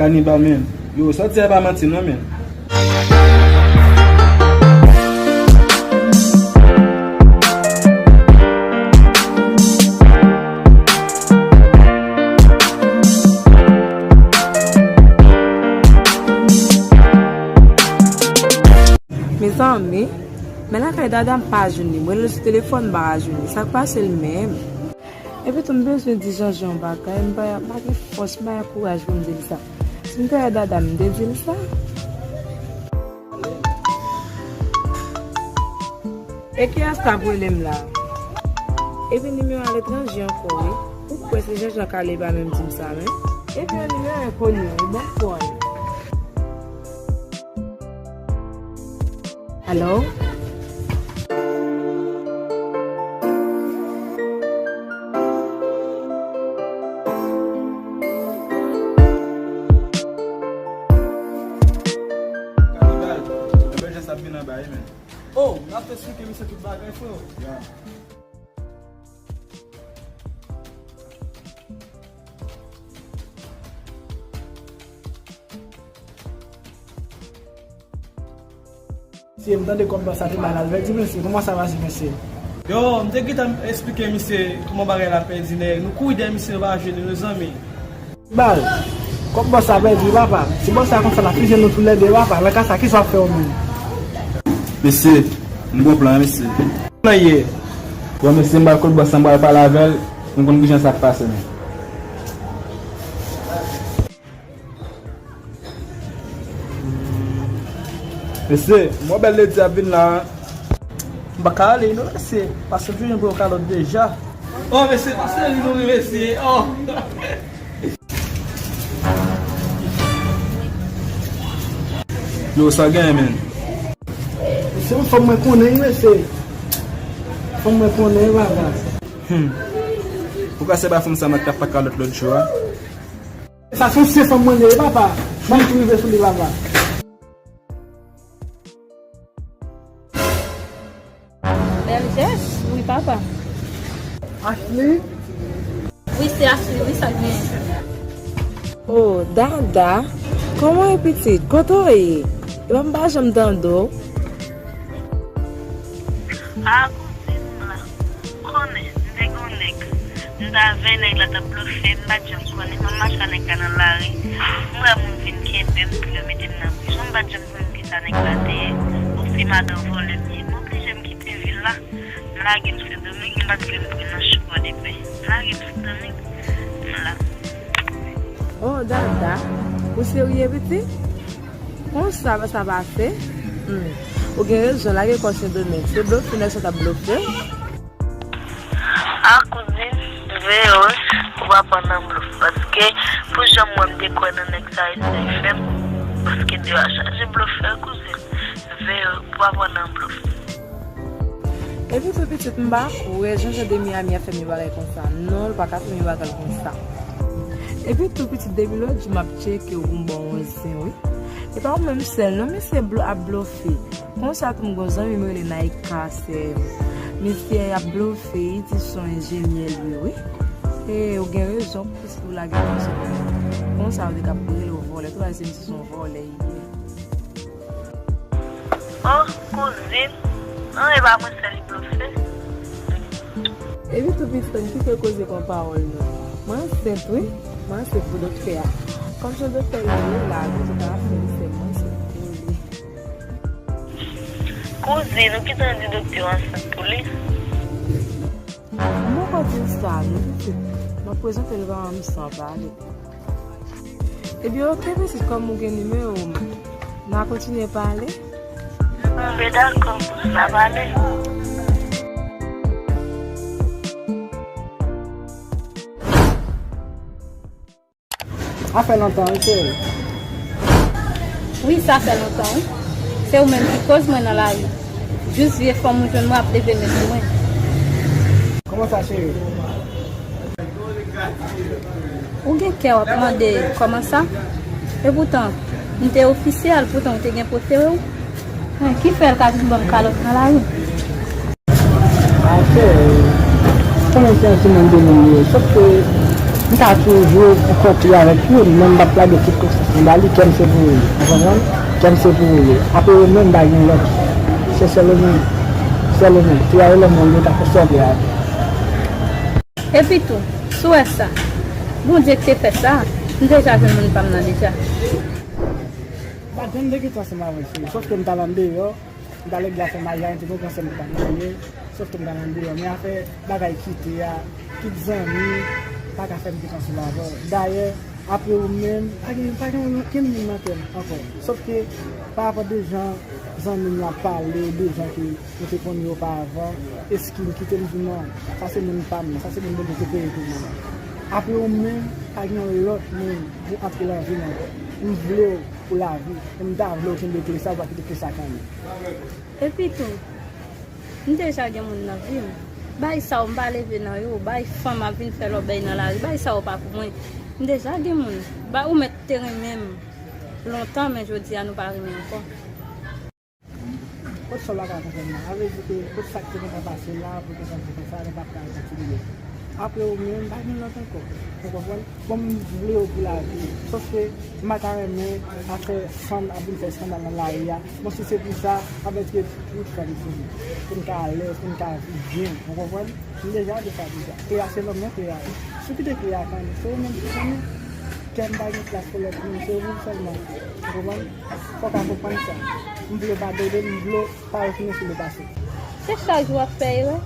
Kanibal, men. Yo, sa w di a pa manti non, men. Mezanmi, men lakay Dada m pa jwenn li. M rele l sou telefòn, m pa ka jwenn li. Sa k pase l menm? Epi tou, m bezwen di Jean-Jean yon bagay, m pa, m pa gen fòs, m pa gen kouraj pou m di l sa. Si m te wè Dada, m te di l sa. E kiyès k ap rele m la? Epi nimewo aletranje ankò, wi. Ou kwè se Jean-Jean k ale ba menm di m sa, men? Epi yon nimewo enkoni, wi, bon kwè. Alo? Kanibal, Bèl Jas ap vin anba wi, men. Oh, n ap esplike misye tout bagay, freo. Ya. Si m tande kòb bòs la te bay la, l vle di mesye, kòman sa pase mesye? Yo, m te gentan esplike misye kòman bagay la pèdi nèg. Nou kouri dèyè misye, nou pa jwenn li, mezanmi. Bal, kòb bòs la pèdi, papa. Si bòs la konn sa, l ap fize nou toulède, papa. Nan ka sa, kisa w ap fè ou menm? Mesye, m gon plan, mesye. Plan ye. Bon, mesye, m pral kote bòs la, m pral pale avè l, m konn kijan sa ap pase, men. Mesye, m wè bèl ledi ap vin la. M pa ka ale non, mesye, paske m toujou pran kalòt deja. Oh, mesye, pase li non, mesye. Oh. Yo, sa genyen, men? Mesye, yon fanm mwen konnen, mesye. Fanm mwen konnen, papa. Hmm. Ou ka se pa fanm sa mwen t ap pa kalòt lòt jou a? Sa se ansyen fanm mwen li ye, papa. Ban m tou rive sou li, papa. Bèl Jas, wi, papa. Ashley? Wi, se Ashley, wi, sa k genyen? Oh, Dada, kòman w ye, pitit? Kote w ye? Epa m pa janm tande w. Ah, kouzin m la. Konnen, m te gen yon nèg. M t avè nèg la, t ap blofe, m pa t janm konnen. M ap mache a nèg la nan lari. M wè moun vin kenbe m, pou yo mete m nan prizon. M pa t janm konn kisa nèg la te ye. Ou se madan vòlè m ye. M oblije m kite vil la. M lage m Sendomeng, m pa t vle m mouri nan chou Pòdepè. M lage m Sendomeng, m la. Oh, Dada, ou serye, pitit? Konsa sa pase? Hmm. Ou gen rezon, lage kò w Sendomeng. Se blofe nèg sa t ap blofe. A kouzin, veye w, ou pa pran nan blof. Paske, pou jan mwen m te kwè nan nèg sa eseye fè m, paske deyò a chaje blofè, kouzin. Veye w, ou pa pran nan blof. Epi tou pitit, m pa kwè jan Jean de Miami ap fè m yon bagay konsa. Non, l pa ka fè m yon bagay konsa. Epi tou pitit, depi lòt jou m ap tcheke w pou m ba w yon zen, wi. E pa ou menm sèl, non, misye blo-, ap blofe. Konsa tou m gon zanmi m rele Naika, sè. Misye ap blofe, li di se yon enjenyè l ye, wi. E ou gen rezon, pitit, ou lage misye. Konsa ou te ka ap rele w vòlè, tou pase misye se yon vòlè li ye. Oh, kouzin. Non, e pa mwen sèl li blofe. Epi tou pitit, ann kite koze pran pawòl non. Mwen ansent wi, mwen ansent pou doktè a. Kòm se doktè li ye la, doktè a fè li sè mwen ansent pou li. Kouzin, ou gentan di doktè w ansent pou li? M poko di l sa non pitit. M ap prezante l ba m san pale. Ebyen oke pitit, kòm ou gen nimewo m, n a kontinye pale. Bon, ben dakò, n a pale. Sa fè lontan wi cheri. Wi, sa fè lontan wi. Se ou menm ki koz mwen nan lari. Jis vye fanm ou jwenn mwen ap leve men sou mwen. Kòman sa cheri? Ou gen kè w ap mande kòman sa? Epoutan, m te ofisyèl, poutan ou te gen prefere w. Ki fè l ka vin ban m kalòt nan lari? Afe, konnen se yon timoun de moun li ye, sòf ke m ka toujou pou kont li avèk youn, men m p ap lage tout konfyans mwen ba li, kè m se pou li, ou konprann? Kè m se pou li. Apre yo menm, m pa gen lòt. Se sèl ou menm, sèl ou menm. Te a yo lè mwen yo ta fè sòvè avè. Epitou, si w wè sa, Bondye ki te fè sa, m deja jwenn moun pa m nan deja. M pa t janm te kite ansanm avè l, cheri, sòf ke m t al andeyò, m t al lèg la fè maryaj, m te gen yon gran sè m ki pa t marye, sòf ke m t al andeyò. Men afè bagay kite a, kit zanmi, pa ka fè m kite ansanm avè w. Dayè, apre ou menm, pa gen, pa gen okenn moun nan kè m ankò. Sòf ke, pa rapò de jan zanmi m yo ap pale, de jan ke nou te konnen yo opavan, eski m kite m di non, sa se moun pa m nan, sa se moun Bondye te kreye pou mwen. Apre ou menm, pa gen yon lòt moun pou antre nan vi m ankò. M vle w pou lavi, e m ta vle w kenbe kle sa, ou pa kite kle sa kanmen. Epitou, m deja gen moun nan vi m. Bagay sa yo, m pa leve nan yo. Bagay fanm ap vin fè lòbèy nan lari. Bagay sa yo pa pou mwen. M deja gen moun. Ba ou mèt te renmen m lontan, men jodi a nou pa renmen ankò. Kot sa w la ka konprann la? Sa vle di ke kot sa k te gentan pase la, pou te santi konsa, nou p ap ka rekonsilye. Apre ou menm, pa gen lòt ankò. Ou konprann? Bon, m vle yo pou lavi. Sòf ke m pa ta renmen afè fanm ap vin fè eskandal nan lari a. Bon, si se pou sa, avètire tout fanm sou nou. Pou n ka alèz, pou n ka viv byen. Ou konprann? M deja di sa deja. Kle a se nonm nan kle a ye. Si w kite kle a kanmen, se ou menm ki kanmen. Kè m pa gen plas pou lòt moun, se ou sèlman. Ou konprann? Fò w ka konprann sa. M vle w padone m, m vle w pa refini sou le pase. Se chak jou w ap fè erè.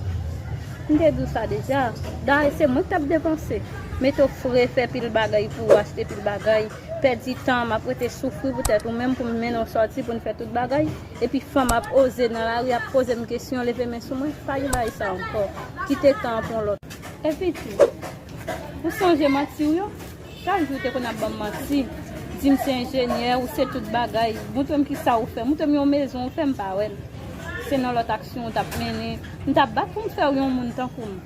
M te di w sa deja. Dayè, se mwen ki t ap depanse. Mete w fre, fè pil bagay pou w, achte pil bagay, pèdi tan, m ap rete soufri poutèt ou menm pou m mennen w sòti pou n fè tout bagay. Epi fanm ap oze nan lari, ap poze m kesyon, leve men sou mwen. Pa gen bagay sa ankò. Kite tan an pou yon lòt. Epitou, ou sonje manti w yo? Chak jou w te konn ap ban m manti, di m se enjenyè, ou se tout bagay. Montre m kisa ou fè, montre m yon mezon ou fè, m pa wè l. Se nan lòt aksyon ou t ap mennen. M t ap bat pou m fè w yon moun tankou m.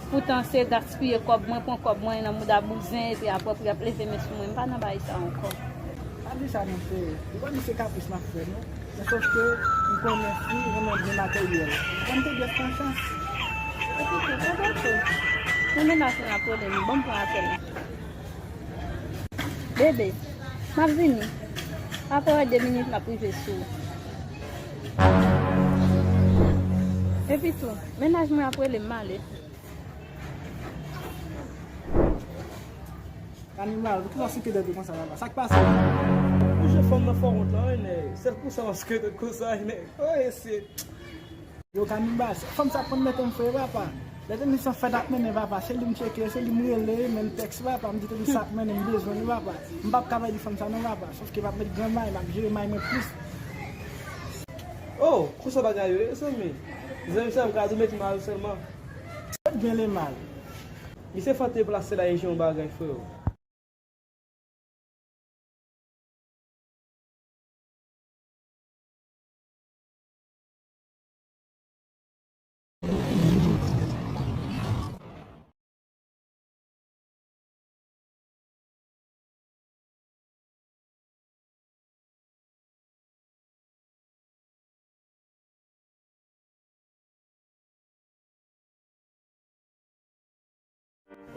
Poutan se gaspiye kòb mwen, pran kòb mwen nan mouda bouzen, epi apre pou y ap leve men sou mwen. M pa nan bagay sa ankò. Pa di sa non, cheri. Ou pa di se kapris m ap fè, non. Men sòf ke m konnen fi renmen byen materyèl. Ban m te byès nan chans. Epi tou, pa dakò. Men mennaj mwen ap rele m, ban m pran apèl la. Bebe, m ap vini. Apre de minit, m ap rive sou ou. Epi tou, mennaj mwen ap rele m, m ale. Kanibal, poukisa w sike dèt ou konsa, papa? Sa k pase? Ou jwe fanm nan fò wont la, wi, nèg. Sèl konsa w sike dèt konsa, wi, nèg. Oye, se. Yo, Kanibal, fanm sa konn mete m fre, papa. Lè tenis an fèt ap mennen, papa, se li m tcheke, se li m rele, men m tèks, papa, m di tenis sa ap mennen, m bezwen li, papa. M p ap ka pèdi fanm sa non, papa. Sòf ke m ap met gran may, m ap jere may mwen plis. Oh, konsa bagay yo ye, zanmi. Zanmi sa m ka di w met mal sèlman. Kot byen le mal? Misye fè te plase la e jan yon bagay, freo.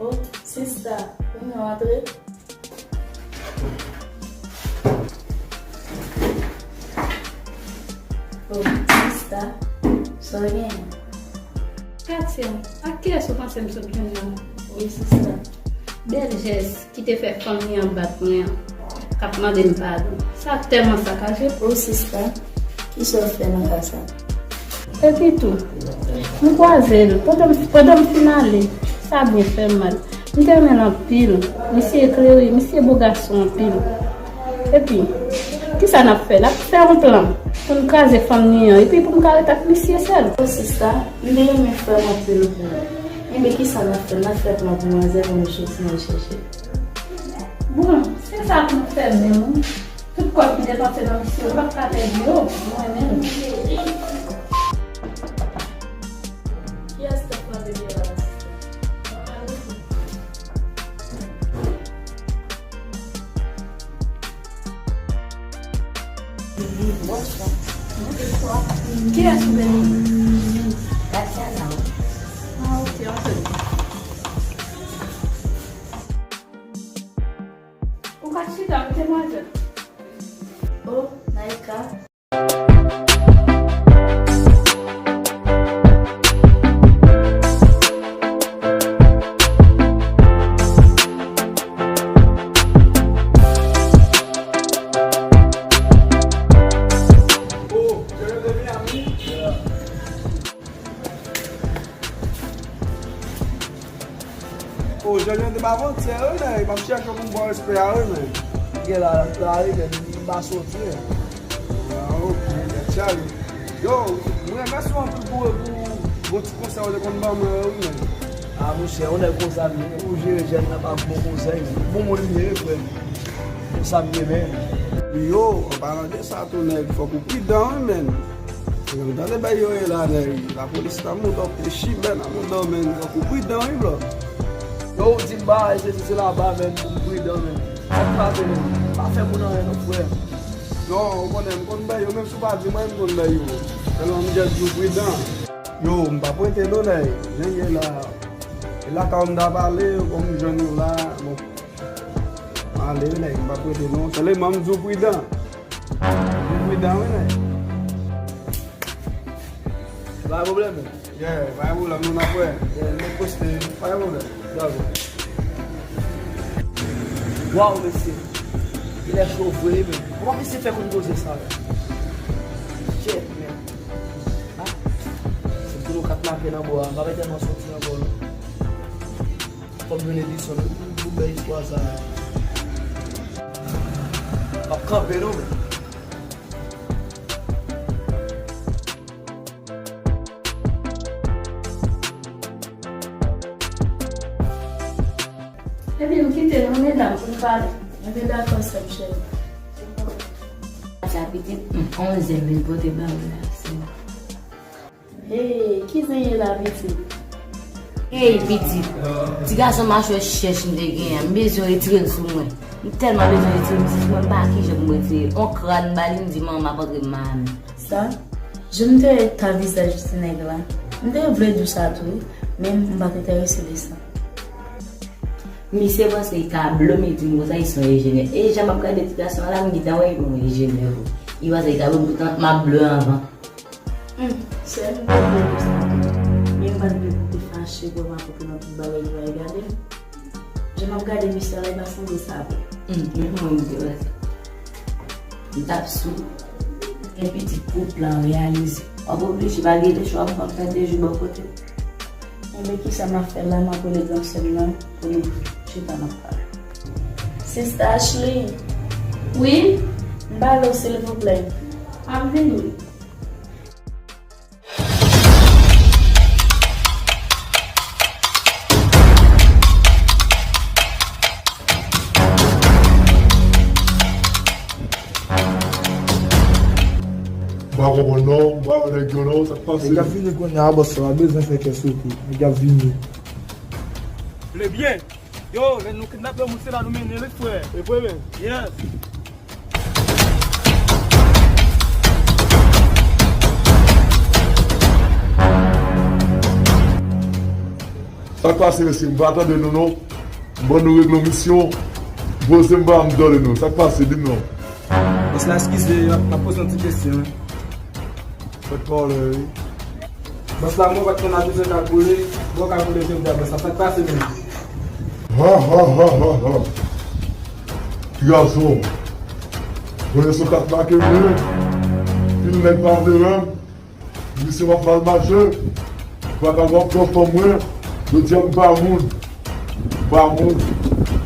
Oh, sista, kounye a w antre? Oh, sista, sa w genyen? Katia, ak kiyès ou panse m sot jwenn nan? Wi, sista. Bèl jès ki te fè fanmi an bat mwen an, k ap mande m padon. Sa tèlman sakaje. Oh, sista, kisa w fè nan ka sa? Epi tou, m kwaze l pandan m, pandan m fin ale. Sa byen fè m mal. M te renmen l anpil. Misye eklere, misye bo gason anpil. Epi, kisa n ap fè? N ap fè yon plan pou n kraze fanmi an, epi pou m ka ret ak misye sèl. Oh, sista, m te renmen frè m anpil pou ou. Enben, kisa n ap fè? N ap fè plan pou manzè pou nou soti nan chèche. Bon, se sa pou n fè menm, wi. Tout kòb ki depanse nan misye, ou p ap ka pèdi yo, mwen menm. Kiyès k ap frape deyò a la, sista? Bonswa. Kiyès ou rele? Tatiana, wi. Ah, ok, antre. Ou ka chita, wi, demwazèl. Oh, Naïka. Oh, Jeremy, ami. Oh, Jeremy, te pa avantyè, wi, men. M ap chèche pou m ba w respè a, wi, men. Gen la, la, wi, men, m pa soti, wi. Ah, ok, gad sa, wi. Yo, mwen remèsye w anpil pou, pou bon ti konsèy ou te konn ban mwen yo, wi, men. Ah, monchè, yon nèg konsa, m pou jere jèn nan pa bon konsèy, men. Bon moun li ye, frè m. Konsa m ye, men. Yo, an palan de sa, tou nèg, fòk ou pridan, wi, men. Yo, m tande bay yo ye la, nèg. Lapolis nan mouda w, pechi, men, nan mouda w, men. Fòk ou pridan, wi, bro. Yo, ou di m bagay, se, se, se laba, men, pou m pridan, men. Sa k pase, men? Pa fè moun anyen, non, frè. Non, ou konnen, m konn bay yo, menm si w pa di mwen, m konn bay yo. Sèlman m just di w pridan. Yo, m p ap rete, non, nèg. Jan ye la. E lakay ou m ta pale, bon, m jwenn ou la, bon. M ale, wi, nèg, m p ap rete, non. Sèlman m di w pridan. M di w pridan, wi, nèg. Pa gen pwoblèm, men. Yeah, pa gen pwoblèm, nou n ap wè. Yeah, nou poste. Pa gen pwoblèm. Dakò. Waw, mesye. Li lè cho vre, men. Kòman mesye fè konn koze sa, la? Shit, man. Ah. Se pou nou kat make nan bò a. M pa mete nan soti nan bò, non. Fò m jwenn Edison, wi, pou, pou bèl istwa sa, la. M ap kanpe, non, men. Ebyen, m kite nou, medam, pou n pale. Ebyen, dakò, sè m cheri. Sa pitit, hmm, on zen vin pote ba ou la, sè. Hey, ki zen ye la, pitit? Hey, pitit. Ti gason machwè chèch m te genyen an, m bezwen retire l sou mwen. M tèlman bezwen retire l, m sezi mwen pa kijan pou m retire l. On kràn m ba li, m di, manman, m ap antre Miami. Sa? Jan m te wè eta vizaj ti nèg la, m te vle di w sa tou, wi, men m pa t enterese de sa. Misye panse li ka blo m, li di m konsa, li se yon enjenyè. E jan m ap gade ti gason an la, m gentan wè li pa yon enjenyè vre. Li panse li ka blo m, poutan m ap blo anvan. Hum, sè, m te vle di w sa tou. Men m pa t vle pou w te fache, pou w pa konprann tout bagay ki pral gade. Jan m ap gade misye la, li pa sanble sa vre. Hum, men mwen, m te wè sa. M t ap sou. Gen pitit koup la reyalize. W ap oblije pa gen lechwa pou w ap gade jou bò kote. Enben, kisa m ap fè la? M ap rele gran sè m nan pou nou chita n ap pale. Sista Ashley. Wi? M pale w, silvouplè. M ap vini. M pa konprann non, m pa wè nèg yo non, sa k pase? Nèg ap vini kounye a, bòs la pa bezwen fè kè sote. Nèg ap vini. Vle byen. Yo, lè nou kidnape yon moun, se la nou mennen li, frè. E vre menm. Yes. Sa k pase, mesye? M pa tande nou, non. M ban nou regle yon misyon. Poze m ba m tande nou. Sa k pase? Di m non. Bòs la, eskize, m ap, m ap poze yon ti kesyon. Fèt pale, wi. Bòs la, mwen pa t konn avize ka boule. Bon, ka boule jodi a, bòs la. Sa k pase menm? Ha, ha, ha, ha, ha. Ti gason. Konnen sou kat make mwen. Pil nèg pa vle wè m. Misye w ap mal mache. Pa ka w ap pran fanm mwen. Jodi a m pa moun. M pa moun.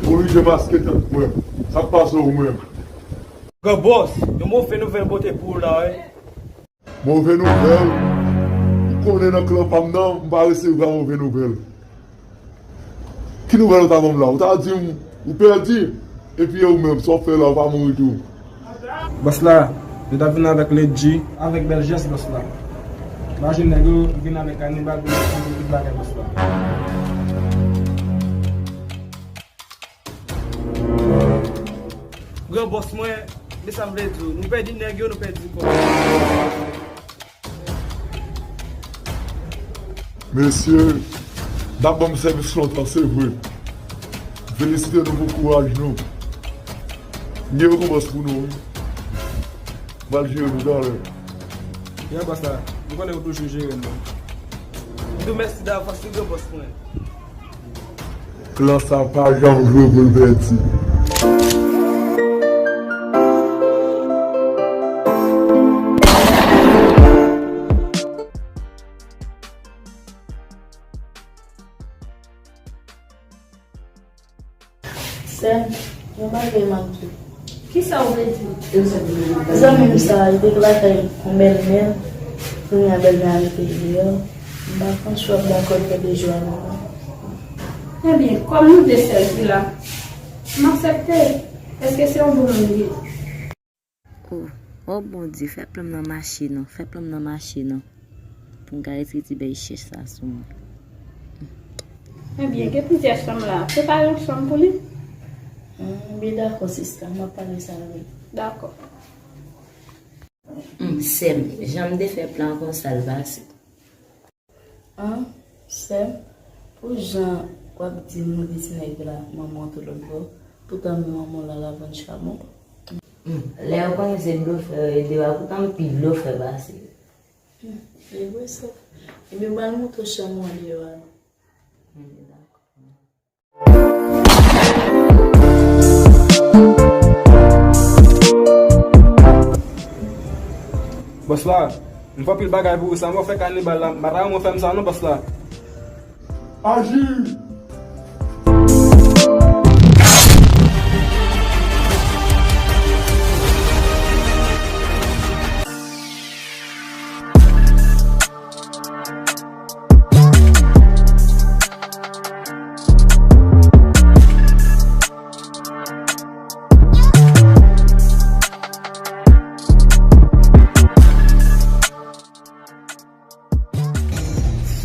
Oblije maske tèt mwen. Sa k pase w menm? Gran bòs, yon move nouvèl pote pou w la, wi. Move nouvèl? Ou konnen nan klan pa m nan, m pa resevwa move nouvèl. Ki nouvèl ou ta ban m la? Ou ta di m ou pèdi, epi e ou menm, sa w ap fè la, ou pa mouri tou? Bòs la, yo t ap vin avèk Ledji, avèk Bèl Jès, bòs la. Imajine nèg yo vin avèk kanibal, vin fè tout bagay, bòs la. Gran bòs mwen, men sa m vle di w, nou pèdi nèg yo, nou pèdi kò. Mesye, n ap ban m sèvis lontan, se vre. M felisite nou pou kouraj nou. M gen rekonpans pou nou, wi. M pral jere nou talè. Gran bòs la, m konnen ou toujou jere nou. M di w mèsi davans, wi, gran bòs mwen. Klan sa pa janm jwe pou l pèdi. Sè m, yon bagay m ap di w. Kisa w vle di? Zanmi m sa a, li te lakay yon bèlmè l, kounye a bèlmè a mete l deyò. M pa panse w ap dakò l fè de jou avè m non. Ebyen, kòm nou de sèl ki la, m aksepte. Èske se yon bon moun li ye? O, o Bondye, fè plan m nan mache non, fè plan m nan mache non. Pou m ka retire ti bèy chèch sa sou mwen. Ebyen, gen plizyè chanm la. Prepare yon chanm pou li. M byen dakò, sista. M ap pale sa avè l. Dakò. Humm, sè m, jan m te fè plan konsa l pase. An, sè m, pou jan w ap di m nou de ti nèg la, manman w tou lòt bò, poutan men manman w la, l ap vann chabon. Humm, lè yo konnen se blofè yo ye de a, poutan m pi blofè pase yo. Humm, e vre sa. Ebyen, m al montre w chanm ou an deyò a non. Humm, dakò. Bòs la, m fè anpil bagay pou ou, sa mwen fè kanibal la, m pa ta renmen w fè m sa non, bòs la. Aji!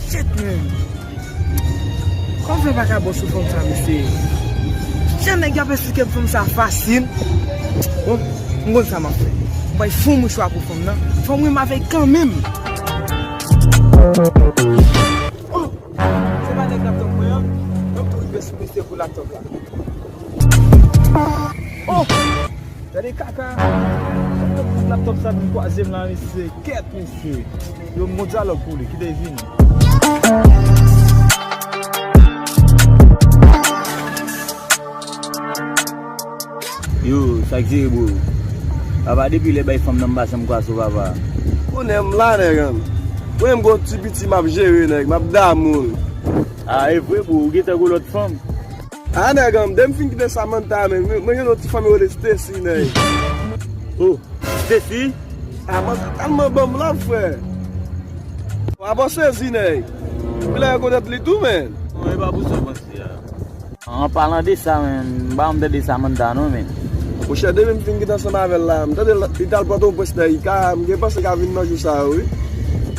Shit, man. Kòman fè pa ka bon sou fanm sa, mesye? Jan nèg y ap esplike m fanm sa fasil. Bon, m konn sa m ap fè. M pral fè yon mouchwa pou fanm nan. Fò m renmen avè l kanmenm. Oh! Se pa nèg laptop mwen an? Mwen tou rive sou mesye pou laptop la. Oh! Gade kaka. Laptop sa vin kwaze m la, mesye. Kèt, mesye. Yo, bon dyalòg pou li. Kite l vini. Yo, sa k jere, bro? Papa, depi lè bay fanm nan m pa janm kwaze w, papa. Konnen m la, nèg an. Konnen m gon ti piti m ap jere, nèg. M ap damou l. A, e vre, bro, ou gentan gon lòt fanm? A, nèg an, depi m fin kite Samantha, men, mwen, mwen gen yon ti fanm yo rele Stacy, nèg. Oh, Stacy? A, mwen, kalman ban m la, frè. W ap sezi, nèg. Epi lè rekonèt li tou, men. Bon, e pa pou sa w panse a. An palan de sa, men, m pa janm tande Samantha, non, men. Monchè, depi m fin kite ansanm avè l la, m tande l, li t al Pòtoprens nan I K A, m gen panse l ka vin nan jou sa yo, wi.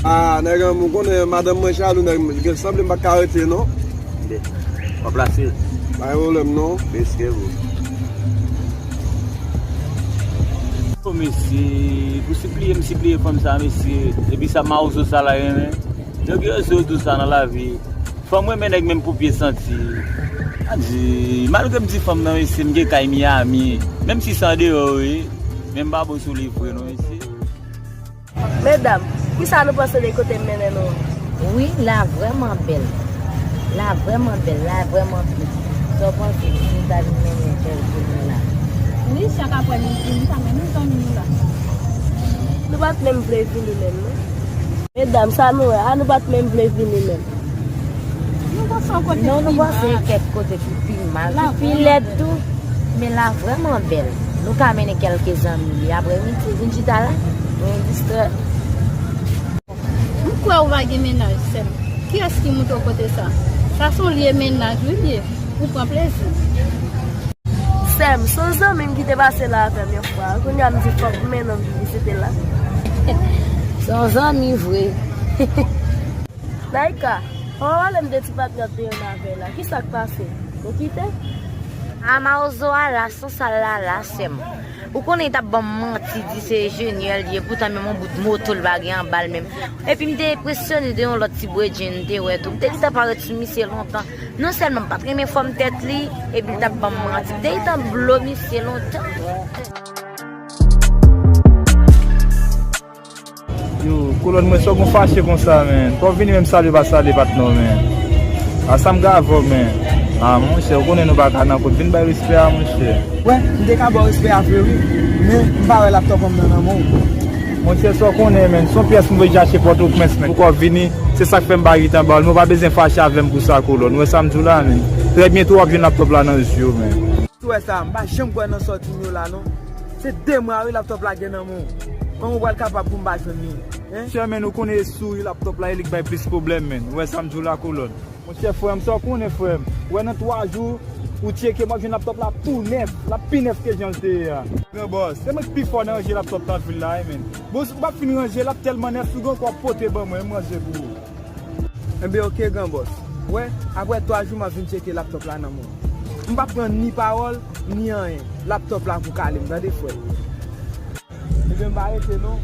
A, nèg an, ou konnen madanm mwen jalou, nèg, gen sanble m pa ka rete, non. W ap plase l. Pa gen pwoblèm, non. Mèsi, bro. O, mesye, pou sipliye, m sipliye fanm sa, mesye. Epi sa mawozo sa la renmen. Nèg yo, yo dou sa nan lavi. Fanm renmen nèg menm pou pye santi. A di, malgre m di fanm nan, mesye, m gen kay Miami. Menm si se andeyò, wi. Men m pa bon sou li vre, non, mesye. Medam, kisa nou panse de kote m mennen nou an? Wi, la vrèman bèl. La vrèman bèl, la vrèman bèl. Sa w panse si nou ta vin mennen kèlke moun la? Wi, chak aprè midi, nou ta mennen zanmi nou la. Nou pa t menm vle vini menm, non. Medam, sa nou wè a, nou pa t menm vle vini menm. Nou panse yon kote ki pi mal. Non, nou panse kèk kote ki pi mal, ki pi lèd tou. Men la vrèman bèl. Nou ka mennen kèlke zanmi li aprè midi, vin chita la, pou nou distrè. M kwè ou pa gen mennaj, sè m. Kiyès ki montre w kote sa? Sa se yon lye mennaj, wi, l ye. Ou pran plezi. Sè m, se yon zanmi m ki te pase la avè m yon fwa. Kounye a m di fòk m mennen w vin vizite l la. Se yon zanmi vre. Naïka, pa pale m de ti patnè w te renmen avè l la. Kisa k pase? Ou kite? A, mawozo a la, san sal la, la, sè m. Ou konnen li t ap ban m manti, di se enjenyè l ye, poutan menm yon bout moto l pa gen anba l menm. Epi m te enpresyone de yon lòt ti bredjenn m te wè tou. M te gentan parèt sou misye lontan. Non sèlman m pa t renmen fòm tèt li, epi l t ap ban m manti. M te gentan blo misye lontan. Yo, kolòn mwen, sa w gon fache konsa, men. Fò w vini menm salye pa salye patnè w, men. A sa m ka avè w, men. A, monchè, ou konnen nou pa ka nan kont. Vin bay respè a, monchè. Wè, m te ka ba w respè a vre, wi. Men, m pa wè laptòp an m nan nan men w. Monchè, sa w konnen, men. Se yon pyès m voye chache Pòtoprens, men. Poukò w vini, se sa k fè m pa gentan ba w l. Men w pa bezwen fache avè m pou sa, kolòn. Ou wè sa m di w la, men. Trè byento w ap jwenn laptòp la nan je w, men. Ou wè sa, m pa janm kwè nan sòti m yo la, non. Se de mwa, wi, laptòp la gen nan men w. Kòman w pral kapab pou m pa jwenn li? Hein? Sè, men, ou konnen e souri laptòp la, e li k bay plis pwoblèm, men. Ou wè sa m di w la, kolòn. Monchè, frè m, sa w konnen, frè m. Ou wè nan twa jou, ou tcheke, m ap jwenn laptòp la tou nèf. L ap pi nèf ke jan l te ye a. Gran bòs, se mwen k pi fò nan ranje laptòp nan vil la, wi, men. Bon, ou p ap fin ranje, l ap tèlman nèf, ou gen ankò pote ban mwen, m ranje pou ou. Enben, oke, gran bòs. Wè, aprè twa jou, m ap vin tcheke laptòp la nan men w. M p ap pran ni pawòl, ni anyen. Laptòp la pou kale m, tande, frè. Ebyen, m pa rete non.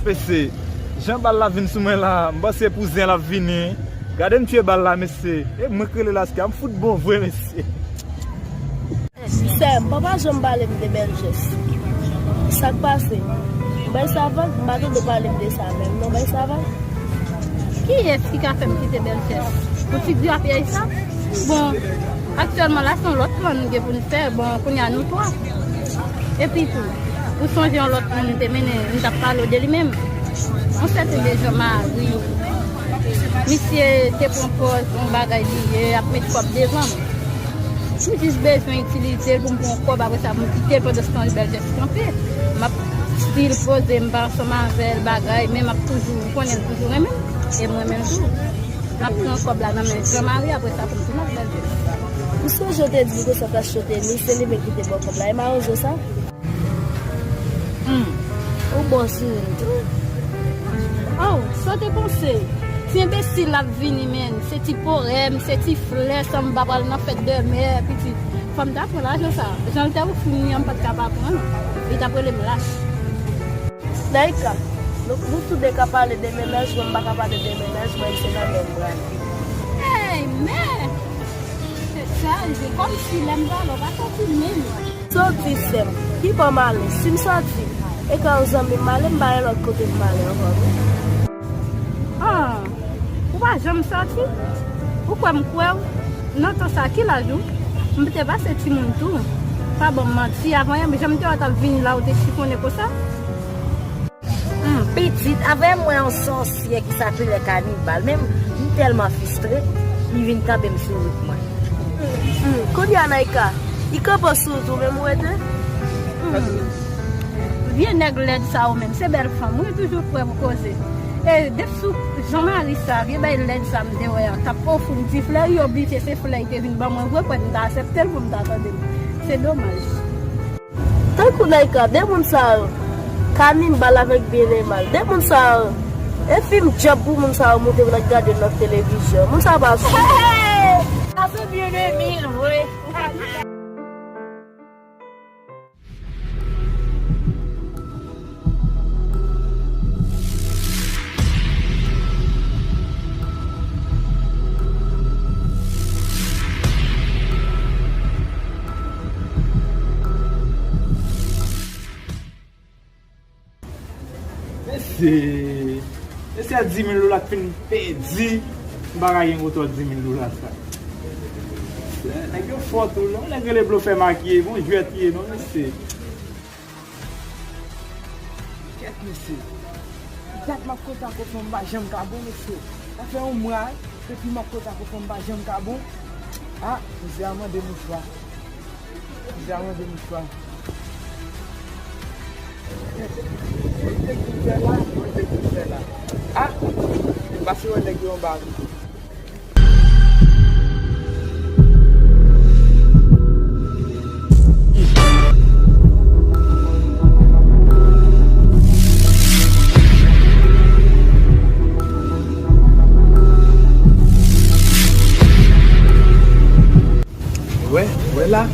Mesye, jan bal la vin sou mwen la, m panse pou zen l ap vini. Gade m tchwe bal la, mesye. E mwen k rele Laska, m fout bon vre, mesye. Sè m, papa janm pale m de Bèl Jès. Sa k pase? Bèl Savan, m pa tande w pale m de sa menm, non, Bèl Savan. Kiyès ki ka fè m kite Bèl Jès? Pou ti grapyèy sa? Bon, aktyèlman la, se yon lòt plan nou gen pou n fè. Bon, kounye a nou twa. Epi tou, ou sonje yon lòt moun m te mennen, m t ap pale w de li menm. Yon sèten de Jean Marie. Misye te pran pòz yon bagay li ye, ap met kòb devan m. M jis bezwen itilize l pou m pran yon kòb, apre sa pou m kite l pandan se tan Bèl Jès kanpe. M ap still poze m pa ansanm avè l, bagay, men m ap toujou, ou konnen l toujou renmen m, e m renmen l tou. M ap pran kòb la nan men Jean Marie, apre sa pou m tounen ak Bèl Jès. M sonje w te di m konsa t ap chote li, se li menm ki te ba w kòb la, e mawozo sa? Hmm. Ou bon sou li tou. Oh, sa w te panse? Ti enbesil l ap vini, men. Se ti powèm, se ti flè, sanba pral nan fèt de mè, pitit. Fò m ta pran lajan sa. Jan l te fini an, m pa t ka pa pran l. Li t ap rele m lach. Naïka, nou, nou tou de ka pale de mennaj mwen, m pa ka pale de mennaj mwen, se nan menm bra. Hey, men! Tèt chaje, kòmsi lè m pale, w pa sòti menm. Sa w di, sè m? Ki bò m ale? Si m sòti, e ka yon zanmi m ale, m pa gen lòt kote pou m ale ankò, non. Ah, ou pa janm sòti? Ou kwè m kwè w? Nan tan sa, ki laj ou? M te pase timoun tou. Pa ban m manti, avan yè, jan m te wè w t ap vini la, ou te chifonnen konsa? Hmm, pitit, avè mwen yon sòsyè ki sapele Kanibal. Men m tèlman fistre, li vin kanpe m sou wout mwen. Hmm, kounye a, Naïka, li kanpe w sou wout ou menm ou rete? Hmm. Vye nèg lèd sa yo menm, se bèl fanm, wi, toujou prè pou koze. E depi sou Jean Marie sa, vye bèl lèd sa m te wè a, t ap ofri m ti flè, li oblije se flè li te vin ban mwen vre, kwè m ta aksepte l pou m ta tande l. Se domaj. Tankou Naïka, de moun sa yo, Kanibal avèk Byen e Mal. De moun sa yo, e fim djòb pou moun sa yo moute pou n ap gade nan televizyon. Moun sa yo pa sou. Sa se Byen e Mal vre. Mesye, mesye, dis mil dola k fin pèdi, m pa ka gen kontwòl dis mil dola sa. Mesye, nèg yo fò tou, non? Nèg rele blofè makiye, bon jwèt ye, non, mesye. Kèt, mesye. Dat m ap kontak ou fò m pa janm ka bon, mesye. Sa fè yon mwa, depi m ap kontak ou fò m pa janm ka bon. Ah, mizè a mande mouchwa. Mizè a mande mouchwa. Mwen te tou fè la, mwen te tou fè la. Ah, pase wè nèg yo anba a. Wè, wè la,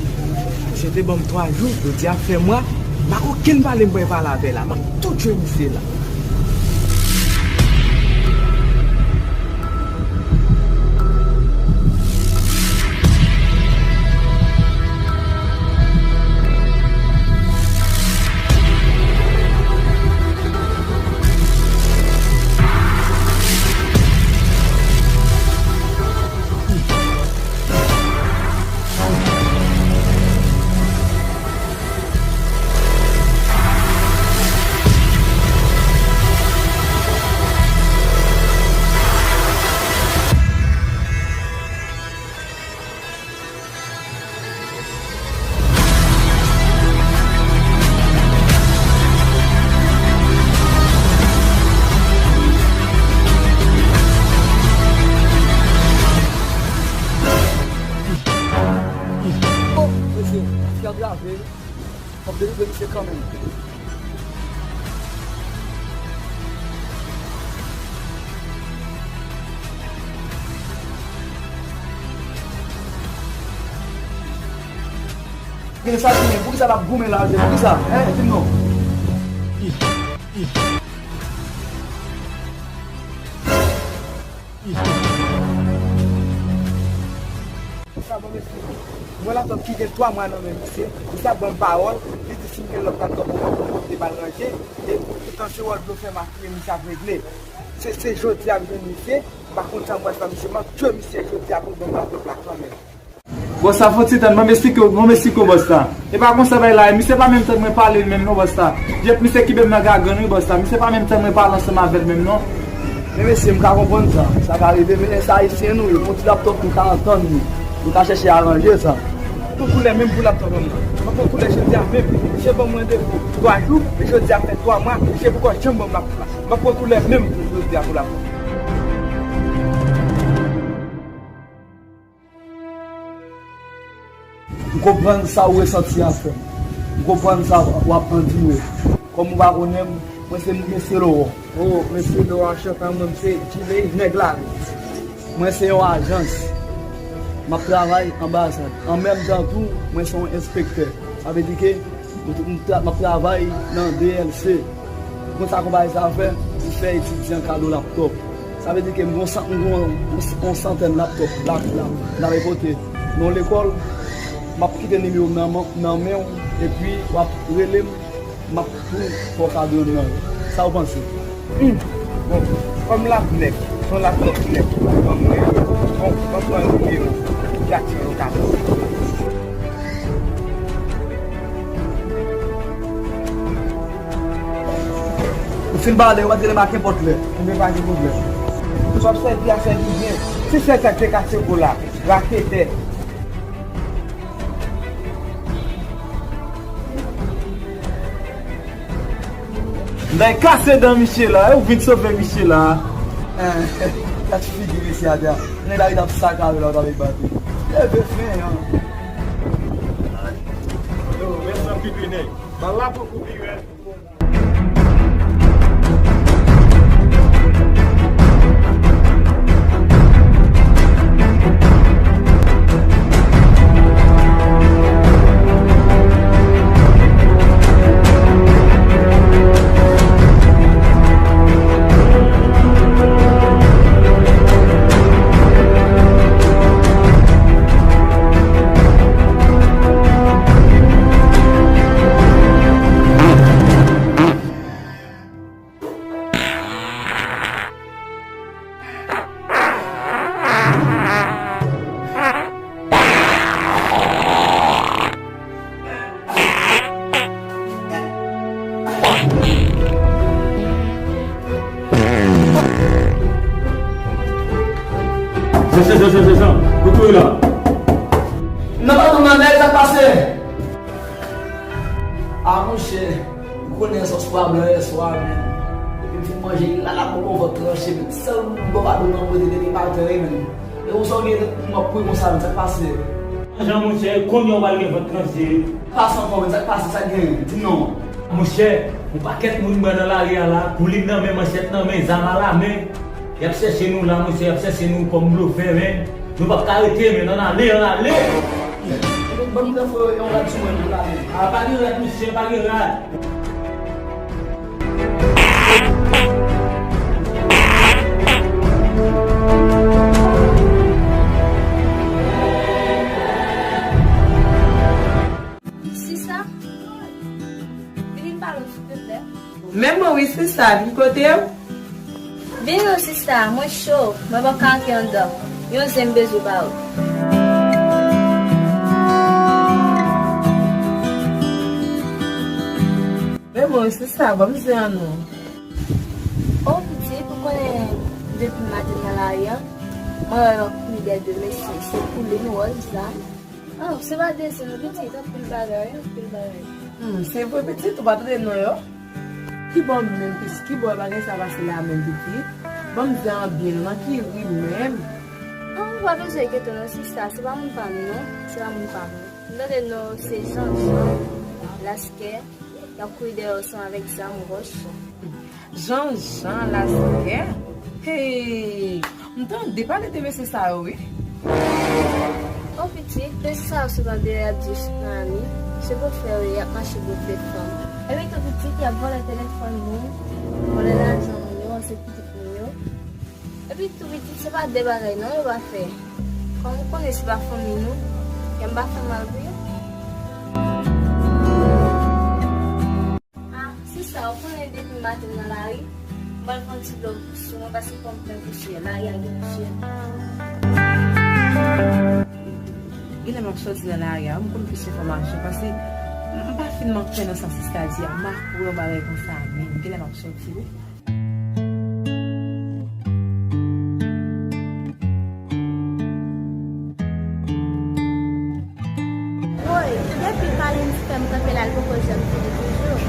misye te ban m twa jou, jodi a fè mwa, m pa gen okenn pale m pral pale avè l la, m ap tou tchwe misye la. Oh, mesye, misye antrave wi. Fòk delivre misye kanmenm. Gen sa ki gen, poukisa l ap goumen la, poukisa? Hein, di m non. Sa bon, mesye. Mwen laptop ki gen twa mwa nan men misye. Misye ap ban m pawòl. Li di si m gen lòt laptop pou mwen, pou mwen pote ba l ranje. E poutan se wòl blofè makiye misye ap regle. Se, se jodi a m jwenn misye. M pa konn sa m pral fè misye. M ap tchwe misye jodi a pou l ban m laptop la kanmenm. Bòs la, fè yon ti tann, ban m esplike w, ban m esplike w, bòs la. E pa konsa bagay la ye, misye pa menm tann mwen pale l menm non, bòs la. Jèt misye kenbe m nan gagann wi, bòs la. Misye pa menm tann mwen pale ansanm avè l menm non. Men mesye, m ka konprann sa. Sa ka rive, men se ayisyen nou ye. Pou ti laptop nou ka antann nou. Nou ka chèche aranje sa. Pran koulè menm pou laptop an nan. Mwen pran koulè jodi a menm. Misye ban mwen randevou twa jou, men jodi a fè twa mwa, misye poko janm ban m laptop la. Mwen pran koulè menm pou jodi a pou laptop. M konprann sa w resenti a, frè m. M konprann sa w ap andire. Kòm ou pa konnen m, mwen se mesye Lowò. Oh, mesye Lowò, anchante, mwen se Djiley, nèg lari. Mwen se yon ajans. M ap travay anbasad. An menm tan tou, mwen se yon enspektè. Sa vle di ke M, m tra-, m ap travay nan D L C. Ou konn sa konpayi sa a fè? Li fè etidyan kado laptop. Sa vle di ke m gon san-, m gon yon, yon santèn laptop la, la, m ta vle pote nan lekòl. M ap kite nimewo m nan man-, nan men w, epi w ap rele m, m ap tou fè w kado youn nan yo. Sa w panse? Hmm. Bon, kòm laptop nèf, se yon laptop nèf, bon, mwen, bon, mwen pran nimewo w, epi w ap fè yon kado. Ou fin pale, ou pa t rele m a kenpòt lè. Enben pa gen pwoblèm. Sa w ap sèvi a, sèvi byen. Se sèl sa k te kase po la. Raketè. M ta kase dan misye la, ou vin sove misye la. Gad figi mesye a, nèg la ret ap sakare la, w t ap bate. Leve fen an. Yo, men sa pipi nèg. Bal la poko pi rèd. Jan, Jan, Jan, Jan, Jan, Jan, kote w ye la? Nan patwon nan, men sa k pase? A, monchè, m konnen sòs pwa blan yèswa, men depi m fin manje, li la, la, bon, bon, vant tranche, men sèl bon, patwon nan, mwen te depi maten, wi, men. E ou sa w gen pou m ap kouri konsa, men sa k pase? Jan, monchè, kounye a w pral gen vant tranche. Pase ankò, men sa k pase, sa k genyen? Di m non. Monchè, yon pakèt moun m wè nan lari a la, koulin nan men, manchèt nan men, zam alamen. Y ap chèche nou la, monchè, y ap chèche nou kòm blofè, men nou p ap ka rete, men ann ale, ann ale. Ban m nan fè yon rad sou mwen pou la, men. A, pa gen rad, monchè, pa gen rad. Sista, vin pale w, silvouplè. Men mwen wi, sista, vin kote m. Vin non, sista, mwen cho, mwen p ap ka antre anndan. Yon zen m bezwen ba ou. Men mwen wi, sista, ban m zen an non. O, pitit, ou konnen depi maten nan lari a, mwen wè yon koulè de mesye, se koulin wòz la. Oh, se pa de zen non, pitit, anpil bagay, anpil bagay. Hmm, se vre, pitit, ou pa tande non yo? Ki bò menm, pitit, ki bò bagay sa pase la menm, pitit? Ban m zen an byen, nan ki ri menm? Oh, ou pa bezwen enkyete non, sista, se pa moun pa m non, se pa moun pa m. M tande non, se Jan Jan, Laskè, y ap kouri dèyè w ansanm avèk zam wòch. Jan Jan, Laskè? Hey! M tande pale de mesye sa yo, wi. O pitit, mesye sa yo se bande yo, y ap di yo se Miami. Se blofè yo ye, y ap mache blofe fanm. Epi tou pitit, y ap vòlè telefòn moun, vòlè lajan moun yo, ranse pitit moun yo. Epi tou pitit, se pa de bagay non yo pa fè. Kòm ou konnen se pa fanmi nou, kè m pa fè mal pou yo. Ah, sista, ou konnen depi maten nan lari, m pral pran ti dlo sou mwen paske kò m plen pousyè, lari a gen pousyè. Genlè m ap sòti nan lari a, m konn plis enfòmasyon, paske m pa fin mank kwè nan sa sista di a, m pa kwè yon bagay konsa menm, genlè m ap sòti wi. Woy, depi Kalins fè m kanpe la, l poko janm vini toujou.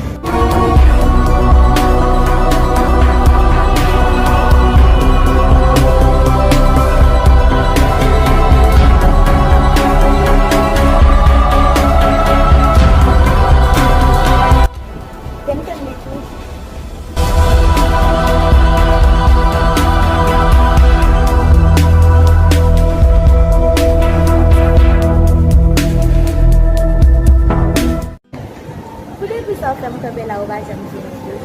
Fè m tann li tou. Poukisa w fè m kanpe la, ou pa janm di m tou?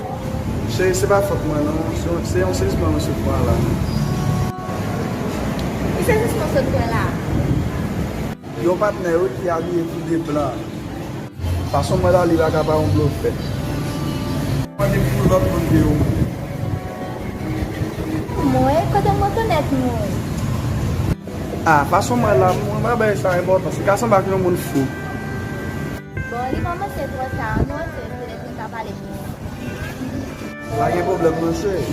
Cheri, se pa fòt mwen non, se, se yon sezisman mwen sot pran la. Ki sezisman w sot pran la? Yon patnè wi ki abiye tou de blan. Fason mwen la li pa ka pa yon blofè. Mwen te pou lòt moun ke yo. Mwen, kote m rekonèt mwen? Ah, fason mwen la, mwen pa bay sa enpòtans. Li ka sanble ak yon moun fou. Bon, li kòmanse twò ta, nou antre, petèt nou ka pale plis. Pa gen pwoblèm non, cheri.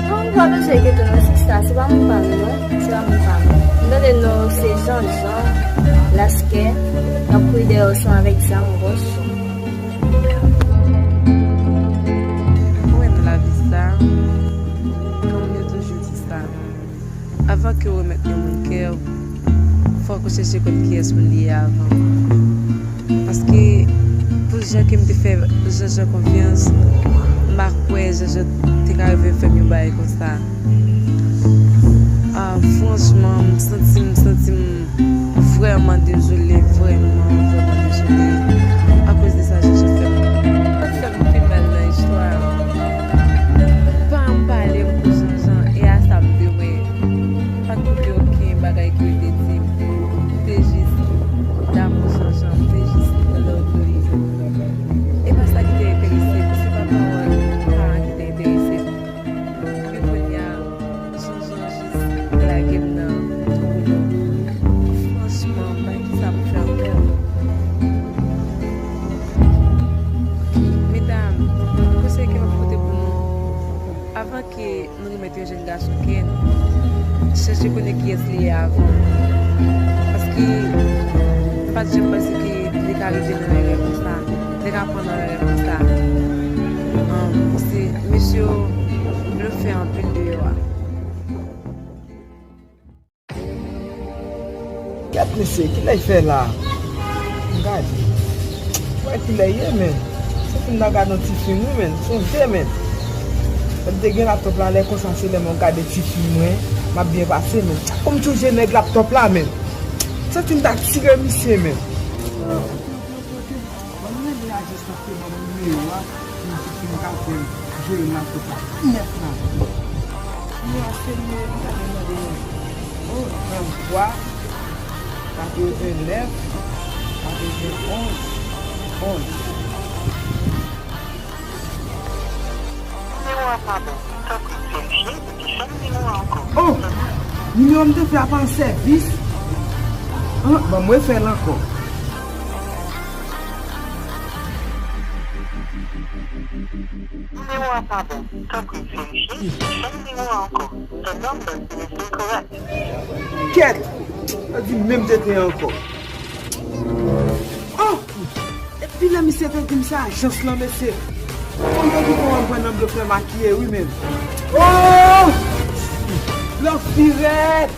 Non, m pa bezwen enkyete non, sista, se pa moun pa m non, se pa moun pa m. M tande non, se Jan Jan, Laskè, y ap kouri dèyè w ansanm avèk zam wòch. Ou renmen lavi sa? Kòm yo toujou di sa, avan ke w remèt yon moun kè w, fòk ou chèche konn kiyès moun li ye avan. Paske pou jan ke m te fè Jan Jan konfyans, m pa kwè Jan Jan te ka rive fè m yon bagay konsa. Dezole, vrèman, vrèman dezole akoz de sa Jean-Jean fè m. Sa k fè m pi mal nan istwa a. Paran m pale m pou Jean-Jean, e a sa m te wè. Pa t gen okenn bagay ke yo te di m. M te jis damou Jean-Jean, m te jis love li. E pa sa ki te enterese m, se pa pawòl paran ki te enterese m. Epi kounye a, Jean-Jean jis lage m nan tou. Franchman, m pa konn kisa pou fè ankò. Medam, konsèy ke m ap pote pou nou, avan ke nou remèt yon jèn gason kè n, chèche konnen kiyès li ye avan. Paske m pa t janm panse ke li ka rive nan erè konsa, li ka pran nan erè konsa. An, se mesye yo blofè anpil deyò a. Gad mesye, kilè l fè la? Gade. Wè kilè l ye, men. Se fin nan gade yon ti fim, wi, men. Sonje, men. Lè m te gen laptop la, lè konsa, se lè mwen gade ti fim mwen, m ap byen pase, men. Kòm m sonje nèg laptop la, men. Santi m ta tire misye, men. Ban m rele ajans lan pou yo ban m nimewo a, pou m di ki m ka fè m jere laptop la pi nèt la. Nimewo a se nimewo ki ta vin mande mwen. O, trannntwa, katrevennnèf, katrevenonz, onz. Nimewo a pa bon. Tanpri verifye epi fè m nimewo a ankò. O! Nimewo m te fè a pa an sèvis. An, ban m refè l ankò. Nimewo a pa bon. Tanpri verifye epi fè m nimewo a ankò. The number is incorrect. Kèt! Sa di menm tenten ankò. O! Epi lè misye te di m se ajans lan, mesye. Konn yo ki fè w ann pran nan blofè makiye, wi, menm. O! Blòf pi rèd!